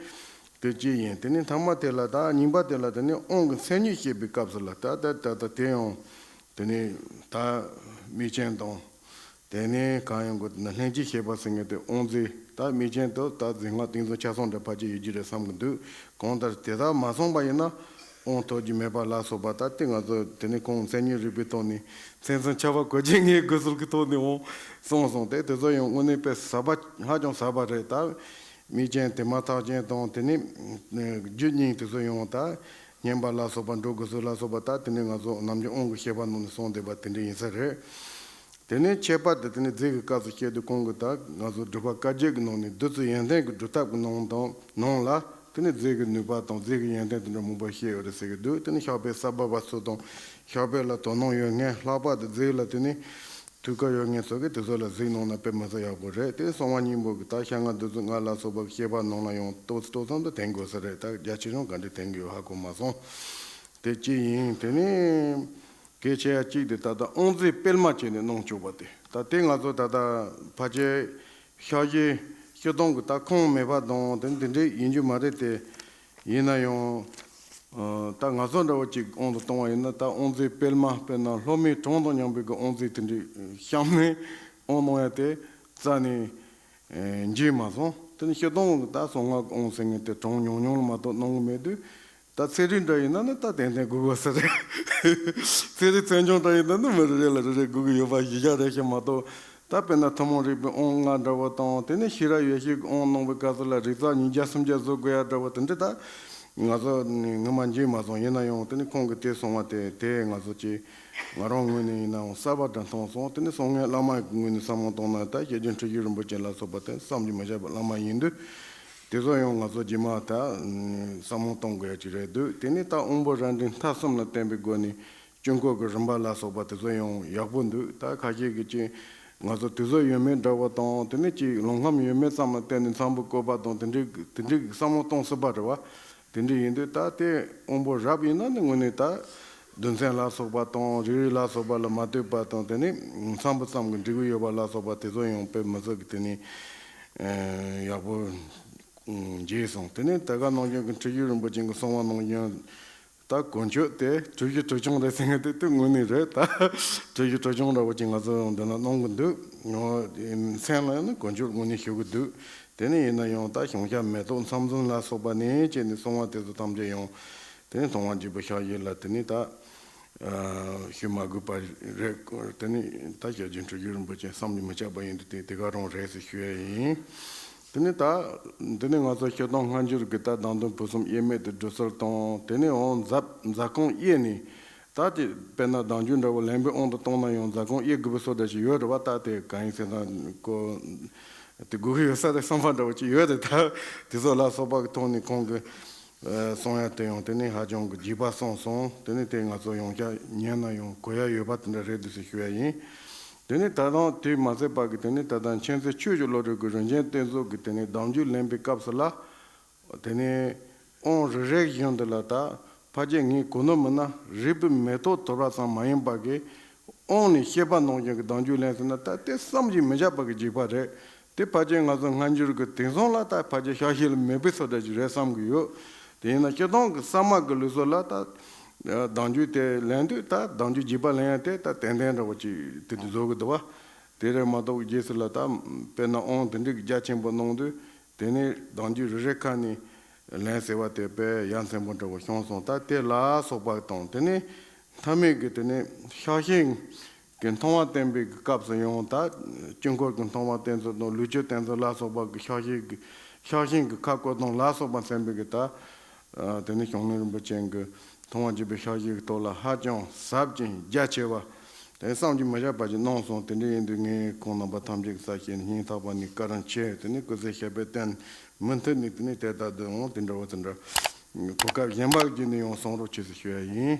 དེ་གཅིག་ཡིན། དེ་ནས་ཐ་མ་དེ་ལ་ད་གཉིས་པ་དེ་ལ་དེ་ནས་དབང་གི་མཚན་ཉིད་བཤད་པའི་སྐབས་སུ་ལ་ད་ད་ད་ད་དེ་ཡང་དེ་ནས་ད་མིག་ཅན་དང་། དེ་ནས་གང་ཡོང་དགོས་དེ་ན་ལྷན་ཅིག་བྱེད་པ་ཟེར་མཁན་དེ་དབང་རྫས་ད་མིག་ཅན་དུ་ད་རྫས་སྔགས་ཏིང་འཛིན་ཆ་ཚང་འདྲ་ཕལ་ཆེར་ཡོད་ཀྱི་རེད་བསམ་གི་འདུག་གང་ལྟར་དེ་དག་མ་སོང་པ་ཡིན་ན་དབང་ཐོབ་ཀྱི་མེད་པ་ལ་སོགས་པ་ད་དེ་ང་ཚོ་དེ་ནས་ཁོང་མཚན་ཉིད་རིག་པའི་ཐོག་ནས་མཚན་མཚོན་ཆ་བ་གོ་རྒྱུ་ངའི་དགོས་ཚུལ་གྱི་ཐོག་ནས་འོང་གསུངས་སོང་། དེ་དེ་ཚོ་ཡང་དངོས་གནས་དཔེ་ཟབ་པ་ཧ་ཅང་ཟབ་པ་རེད། ད་མིག་ཅན་དེ་མ་ཐག་ཅན་དང་དེ་ནས་རྒྱུ་གཉིས་དེ་ཚོ་ཡང་ད་བསྙེན་པ་ལ་སོགས་པ་འགྲོ་དགོས་ཚུལ་ལ་སོགས་པ་ད་དེ་ནས་ང་ཚོ་ནམ་རྒྱུན་དབང་གི་བཤད་པ་ནང་ནས་གསུངས་བསྡད་པ་དེ་འདྲ་ཡིན་ས་རེད། དེ་ནས་ཁྱད་པར་དུ་དེ་ནས་རྫས་ཀྱི་སྐབས་སུ་བཤད་དུས་གོང་གི་ད་ང་ཚོ་སྒྲུབ་པ་བཀའ་བརྒྱད་ཀྱི་ནང་ནས་བདུད་རྩི་ཡོན་ཏན་གྱི་སྒྲུབ་ཐབས་ཀྱི་ནང་དང་ནང་ལ་དེ་ནས་རྫས་ཀྱི་ནུས་པ་དང་རྫས་ཀྱི་ཡོན་ཏན་དེ་འདྲ་མང་པོ་བཤད་ཡོད་རེད་ཟེར་གྱི་འདུག་དེ་ནས་བཤགས་པའི་ས་བབས་པ་ཚོ་དང་བཤགས་པའི་ལ་དོ་སྣང་ཡོད་མཁན། ལྷག་པར་དུ་རྫས་ལ་དེ་ནས་ཐུགས་ཁུར་ཡོད་མཁན་ཚོ་གིས་དེ་ཚོ་ལ་གཟིགས་གནང་ན་དཔེ་མི་སྲིད་ཡག་པོ་རེད། དེ་གསང་བ་སྙིང་པོ་གི་ད་བཤད་སྔགས་བདུད་རྩི་ལྔ་ལ་སོགས་པ་གི་བཤད་པ་ནང་ལ་ཡང་ཏོག་ཙམ་ཏོག་ཙམ་དུ་དེང་དགོས་ས་རེད། ད་རྒྱ་ཆེ་ཆུང་ག་འདྲ་དེང་གི་ཡོད་ཧ་གོ་མ་སོང་། དེ་གཅིག་ཡིན། དེ་ནས་གལ་ཆེ་ཡ་གཅིག་དེ་ད་ལྟ་དབང་རྫས་སྤེལ་མ་བྱས་ནས་གནང་བཅུག་པ་དེ་ད་དེ་ང་ཚོ་ད་ལྟ་ཕལ་ཆེར་ཕྱག་བཞེས་སྤྱིར་བཏང་གི་ད་ཁུངས་མེད་པ་དང་དེ་འདི་འདྲའི་ཡིན་རྒྱུ་མ་རེད་དེ། ཡིན་ན་ཡང་ཨ་ད་ང་ཚོ་འདྲ་བོ་ཅིག་དབང་དུ་གཏོང་བ་ཡིན་ན་ད་དབང་རྫས་སྤེལ་མ་དཔེར་ན་སློབ་མའི་གྲངས་དང་མཉམ་པའི་གི་དབང་རྫས་དེ་འདྲའི་བཤམས་ནས་དབང་གནང་ཡ་དེ་རྩ་ནས་ཨེ་འཇིགས་མ་སོང་། དེ་ནི་སྤྱིར་བཏང་གི་ད་གསང་སྔགས་ཀྱི་དབང་ཟེར་མཁན་དེ་གྲངས་ཉུང་ཉུང་ལ་མ་གཏོགས་གནང་གི་མེད་དུས། ད་ཚན་རིག་འདྲ་ཡིན་ན་ནི་ད་ཏན་ཏན་དགོས་དགོས་ས་རེད། ཚན་རིག་ཚན་ཆུང་འདྲ་ཡིན་ན་ནི་མི་རེ་རེ་ལ་རེ་རེ་དགོས་ཀྱི་ཡོད་པ་གཞི་བཞག་རེད་ཤག་མ་གཏོགས། ད་དཔེར་ན་ཐུན་མོང་རིག་པའི་དབང་ལྔ་འདྲ་བོ་དང་དེ་ནས་ཤེས་རབ་ཡེ་ཤེས་ཀྱི་དབང་གནང་བའི་སྐབས་སུ་ལ་རིགས་རྩལ་ཉིས་བརྒྱ་སུམ་བརྒྱ་བཟོ་དགོས་ཡ་འདྲ་བོ་དེ་འདྲ་ད་ང་ཚོ་ངོ་མ་འཇིགས་མ་སོང་། ཡིན་ན་ཡང་དེ་ནི་ཁོང་གིས་དེ་གསུང་བ་དེ་དེ་ང་ཚོ་ཅིག་ང་རང་ངོས་ནས་ཡིན་ནའང་གསར་པ་འདྲ་མཐོང་སོང་། དེ་ནི་གསང་སྔགས་བླ་མ་གི་ངོས་ནས་བསམ་བློ་བཏང་ན་ད་སྐྱབས་རྗེ་འཁྲུལ་ཞིག་རིན་པོ་ཆེ་ལ་སོགས་པ་དེ་བསམ་གྱིས་མི་ཁྱབ་པའི་བླ་མ་ཡིན་དུས། དེ་ཚོ་ཡང་ང་ཚོ་རྗེས་མ་ད་བསམ་བློ་གཏོང་དགོས་ཡ་ཅིག་རེད་འདུག་དེ་ནས་ད་དབང་པོ་རབ་འབྲིང་ཐ་གསུམ་ལ་བརྟེན་པའི་སྒོ་ནས་དཀྱིལ་འཁོར་གྱི་རིམ་པ་ལ་སོགས་པ་དེ་ཚོ་ཡང་ཡག་པོ་འདུག་ད་ཁ་ཤས་ཀྱིས་ཅིག་ང་ཚོ་དེ་ཚོ་ཡོད་མེད་འདྲ་བོ་དང་དེ་ནས་ཅིག་ལུང་ཁམས་ཡོད་མེད་ཙམ་ལ་བརྟེན་ནས་མཚམས་བུ་བཀོད་པ་དང་དེ་འདྲའི་དེ་འདྲའི་བསམ་བློ་གཏོང་སྲིད་པ་རེད་བ། དེ་འདྲ་ཡིན་དུས་ད་དེ་དབང་པོ་རབ་ཡིན་ན་ནི་དངོས་གནས་ད་བདུན་ཚན་ལ་སོགས་པ་དང་རིགས་རུས་ལ་སོགས་པ་ལ་མ་ལྟོས་པ་དང་དེ་ནས་མཚམས་བུ་ཙམ་གྱི་འབྲི་གུ་ཡོད་པ་ལ་སོགས་པ་དེ་ཚོ་ཡང་དཔེ་མི་སྲིད་ཀྱི་དེ་ནས་ཡག་པོ་མཇལ་སོང་། དེ་ནས་ད་ག་ནང་བཞིན་གྱི་འཁྲུལ་ཞིག་རིན་པོ་ཆེ་གི་གསུང་བ་ནང་བཞིན་ད་གོ་མཆོད་དེ་གྲུ་བཞི་གྲུ་ཆུང་རེད་ཟེར་མཁན་དེ་དེ་དངོས་གནས་རེད། ད་གྲུ་བཞི་གྲུ་ཆུང་འདྲ་བོ་ཅིག་ང་ཚོ་འདི་ན་གནང་གི་འདུག་མཚན་ལ་ཡང་ན་གོ་མཆོད་དངོས་གནས་ཞུ་གི་འདུག་དེ་ནས་ཡིན་ན་ཡང་ད་ཞིང་གཤེགས་མེ་ཏོག་མཚམས་འཛིན་ལ་སོགས་པ་ནས་བྱས་ནས་གསུང་བ་དེ་ཚོ་ཐམས་ཅད་ཡང་དེ་ནས་མཐོང་བ་བརྒྱུད་པའི་ཕྱག་བཞེས་ལ་དེ་ནས་ད་ཞུ་མ་དགོས་པ་རེད། དེ་ནས་ད་སྐྱབས་རྗེ་འཁྲུལ་ཞིག་རིན་པོ་ཆེ་བསམ་གྱིས་མི་ཁྱབ་པ་ཡིན་དུས་དེ་དེ་ག་རང་རེད་ཟེར་ཞུ་ཡ་ཡིན། དེ་ནས་ད་འདི་ནས་ང་ཚོ་སྤྱིར་བཏང་སྔ་འགྱུར་གྱི་ད་བདག་མདུན་ཕུན་སུམ་དབྱེར་མེད་དུ་བསྒྲུབ་ཚུལ་དང་དེ་ནས་འོང་ཛབ་ཛ་ཁང་དབྱེ་ནས། ད་དེ་དཔེར་ན་བདག་འཇུག་འདྲ་བོ་ལེན་པའི་དབང་དུ་བཏང་ན་ཡང་ཛ་ཁང་དབྱེ་དགོས་པའི་སྲོལ་འདྲ་ཞིག་ཡོད་རེད་བ། ད་དེ་གང་ཡིན་ཟེར་ན་ཀོ་དེ་དགོས་ཀྱི་ཡོད་ས་རེད་བསམ་པ་འདྲ་བོ་ཅིག་ཡོད་རེད། ད་དེ་ཚོ་ལ་སོགས་པ་གི་ཐོག་ནས་ཁོང་གི་གསུང་ཡ་དེ་ཡང་དེ་ནས་ཧ་ཅང་གི་རྒྱས་པ་གསུངས་སོང་། དེ་ནས་དེ་ང་ཚོ་ཡོང་རྒྱུ་ཉན་ན་ཡང་གོ་ཡ་ཡོད་པ་དེ་འདྲ་རེད་འདུག་ཟེར་ཞུ་ཡ་ཡིན། དེ་ནས་ད་དུང་དེ་མ་ཟད་པ་གི་དེ་ནས་ད་ལྟ་མཁྱེན་བརྩེ་ཆོས་ཀྱི་བློ་གྲོས་ཀྱི་རིན་ཆེན་གཏེར་མཛོད་ཀྱི་དེ་ནས་བདག་འཇུག་ལེན་པའི་སྐབས་སུ་ལ། དེ་ནས་དབང་རེ་རེ་བཞིན་དུ་ལ་ད་ཕལ་ཆེར་ངས་གོ་ནོར་མིན་ན་རིལ་བུ་མེ་ཏོག་དོར་བ་ཙམ་མ་ཡིན་པ་གི་དབང་ནས་བཤད་པ་ནང་བཞིན་གྱི་བདག་འཇུག་ལེན་ཟེར་ན་ད་དེ་བསམ་གྱིས་མི་ཁྱབ་པ་གི་འཇིགས་པ་རེད། དེ་ཕལ་ཆེར་ང་ཚོ་སྔ་འགྱུར་གྱི་དེང་སང་ལ་ད་ཕལ་ཆེར་ཕྱག་བཞེས་ལ་མེད་པའི་བཟོ་འདྲ་ཞིག་རེད་བསམ་གྱི་ཡོད། དེ་ཡིན་ན་སྤྱིར་བཏང་གི་གསར་མ་གི་ལུགས་སྲོལ་ལ་ད་བདག་འཇུག་དེ་ལེན་དུས་ད་བདག་འཇུག་རྒྱས་པ་ལེན་ཡ་དེ་ད་ཏན་ཏན་འདྲ་བོ་ཅིག་དེ་འདྲ་བཟོ་གི་འདུག་བ། དེ་རེད་མ་གཏོགས་རྗེས་སུ་ལ་ད་དཔེར་ན་དབང་དེ་འདྲའི་རྒྱ་ཆེན་པོ་གནང་དུས། དེ་ནས་བདག་འཇུག་རེ་རེ་ཁ་ནས་ལན་ཟེར་བ་དེ་དཔེ་ཡ་མཚན་པོ་འདྲ་བོ་བྱུང་སོང་། ད་དེ་ལ་སོགས་པ་དང་དེ་ནས་མཐའ་མའི་གི་དེ་ནས་ཕྱག་ཤིང་གི་མཐོང་བ་བསྟན་པའི་གི་སྐབས་སུ་ཡང་ད་དཀྱིལ་འཁོར་གྱི་མཐོང་བ་བསྟན་ཚུལ་དང་ལུས་སྤྱོད་བསྟན་ཚུལ་ལ་སོགས་པ་གི་ཕྱག་ཤིང་གི་ཕྱག་ཤིང་གི་ཁ་བཀོད་སྟངས་ལ་སོགས་པ་མཚན་པའི་གི་ད་དེ་ནས་ཞང་གླིང་རིན་པོ་ཆེ་གི་མཐོང་བ་བརྒྱུད་པའི་ཕྱག་བཞེས་ཀྱི་ཐོག་ལ་ཧ་ཅང་ཟབ་ཅིང་རྒྱ་ཆེ་བ། དེ་བསམ་གྱིས་མི་ཁྱབ་པ་ཞིག་གནང་སོང་། དེ་འདྲ་ཡིན་དུས་ངས་ཁོང་རྣམ་པ་ཐམས་ཅད་ཀྱི་ས་ཞིང་སྙིང་ཐག་པ་ནས་བཀའ་དྲིན་ཆེ། དེ་ནས་སྐུ་ཚེ་ཞབས་པད་བརྟན། མུ་མཐུད་ནས་དེ་ནས་དེ་ལྟར་དུ་འོང་དེ་འདྲ་བ་དེ་འདྲ་གོ་སྐབས་གཞན་པ་བརྒྱུད་ནས་ཡང་གསུང་རོགས་བྱེད་ཟེར་ཞུ་ཡ་ཡིན།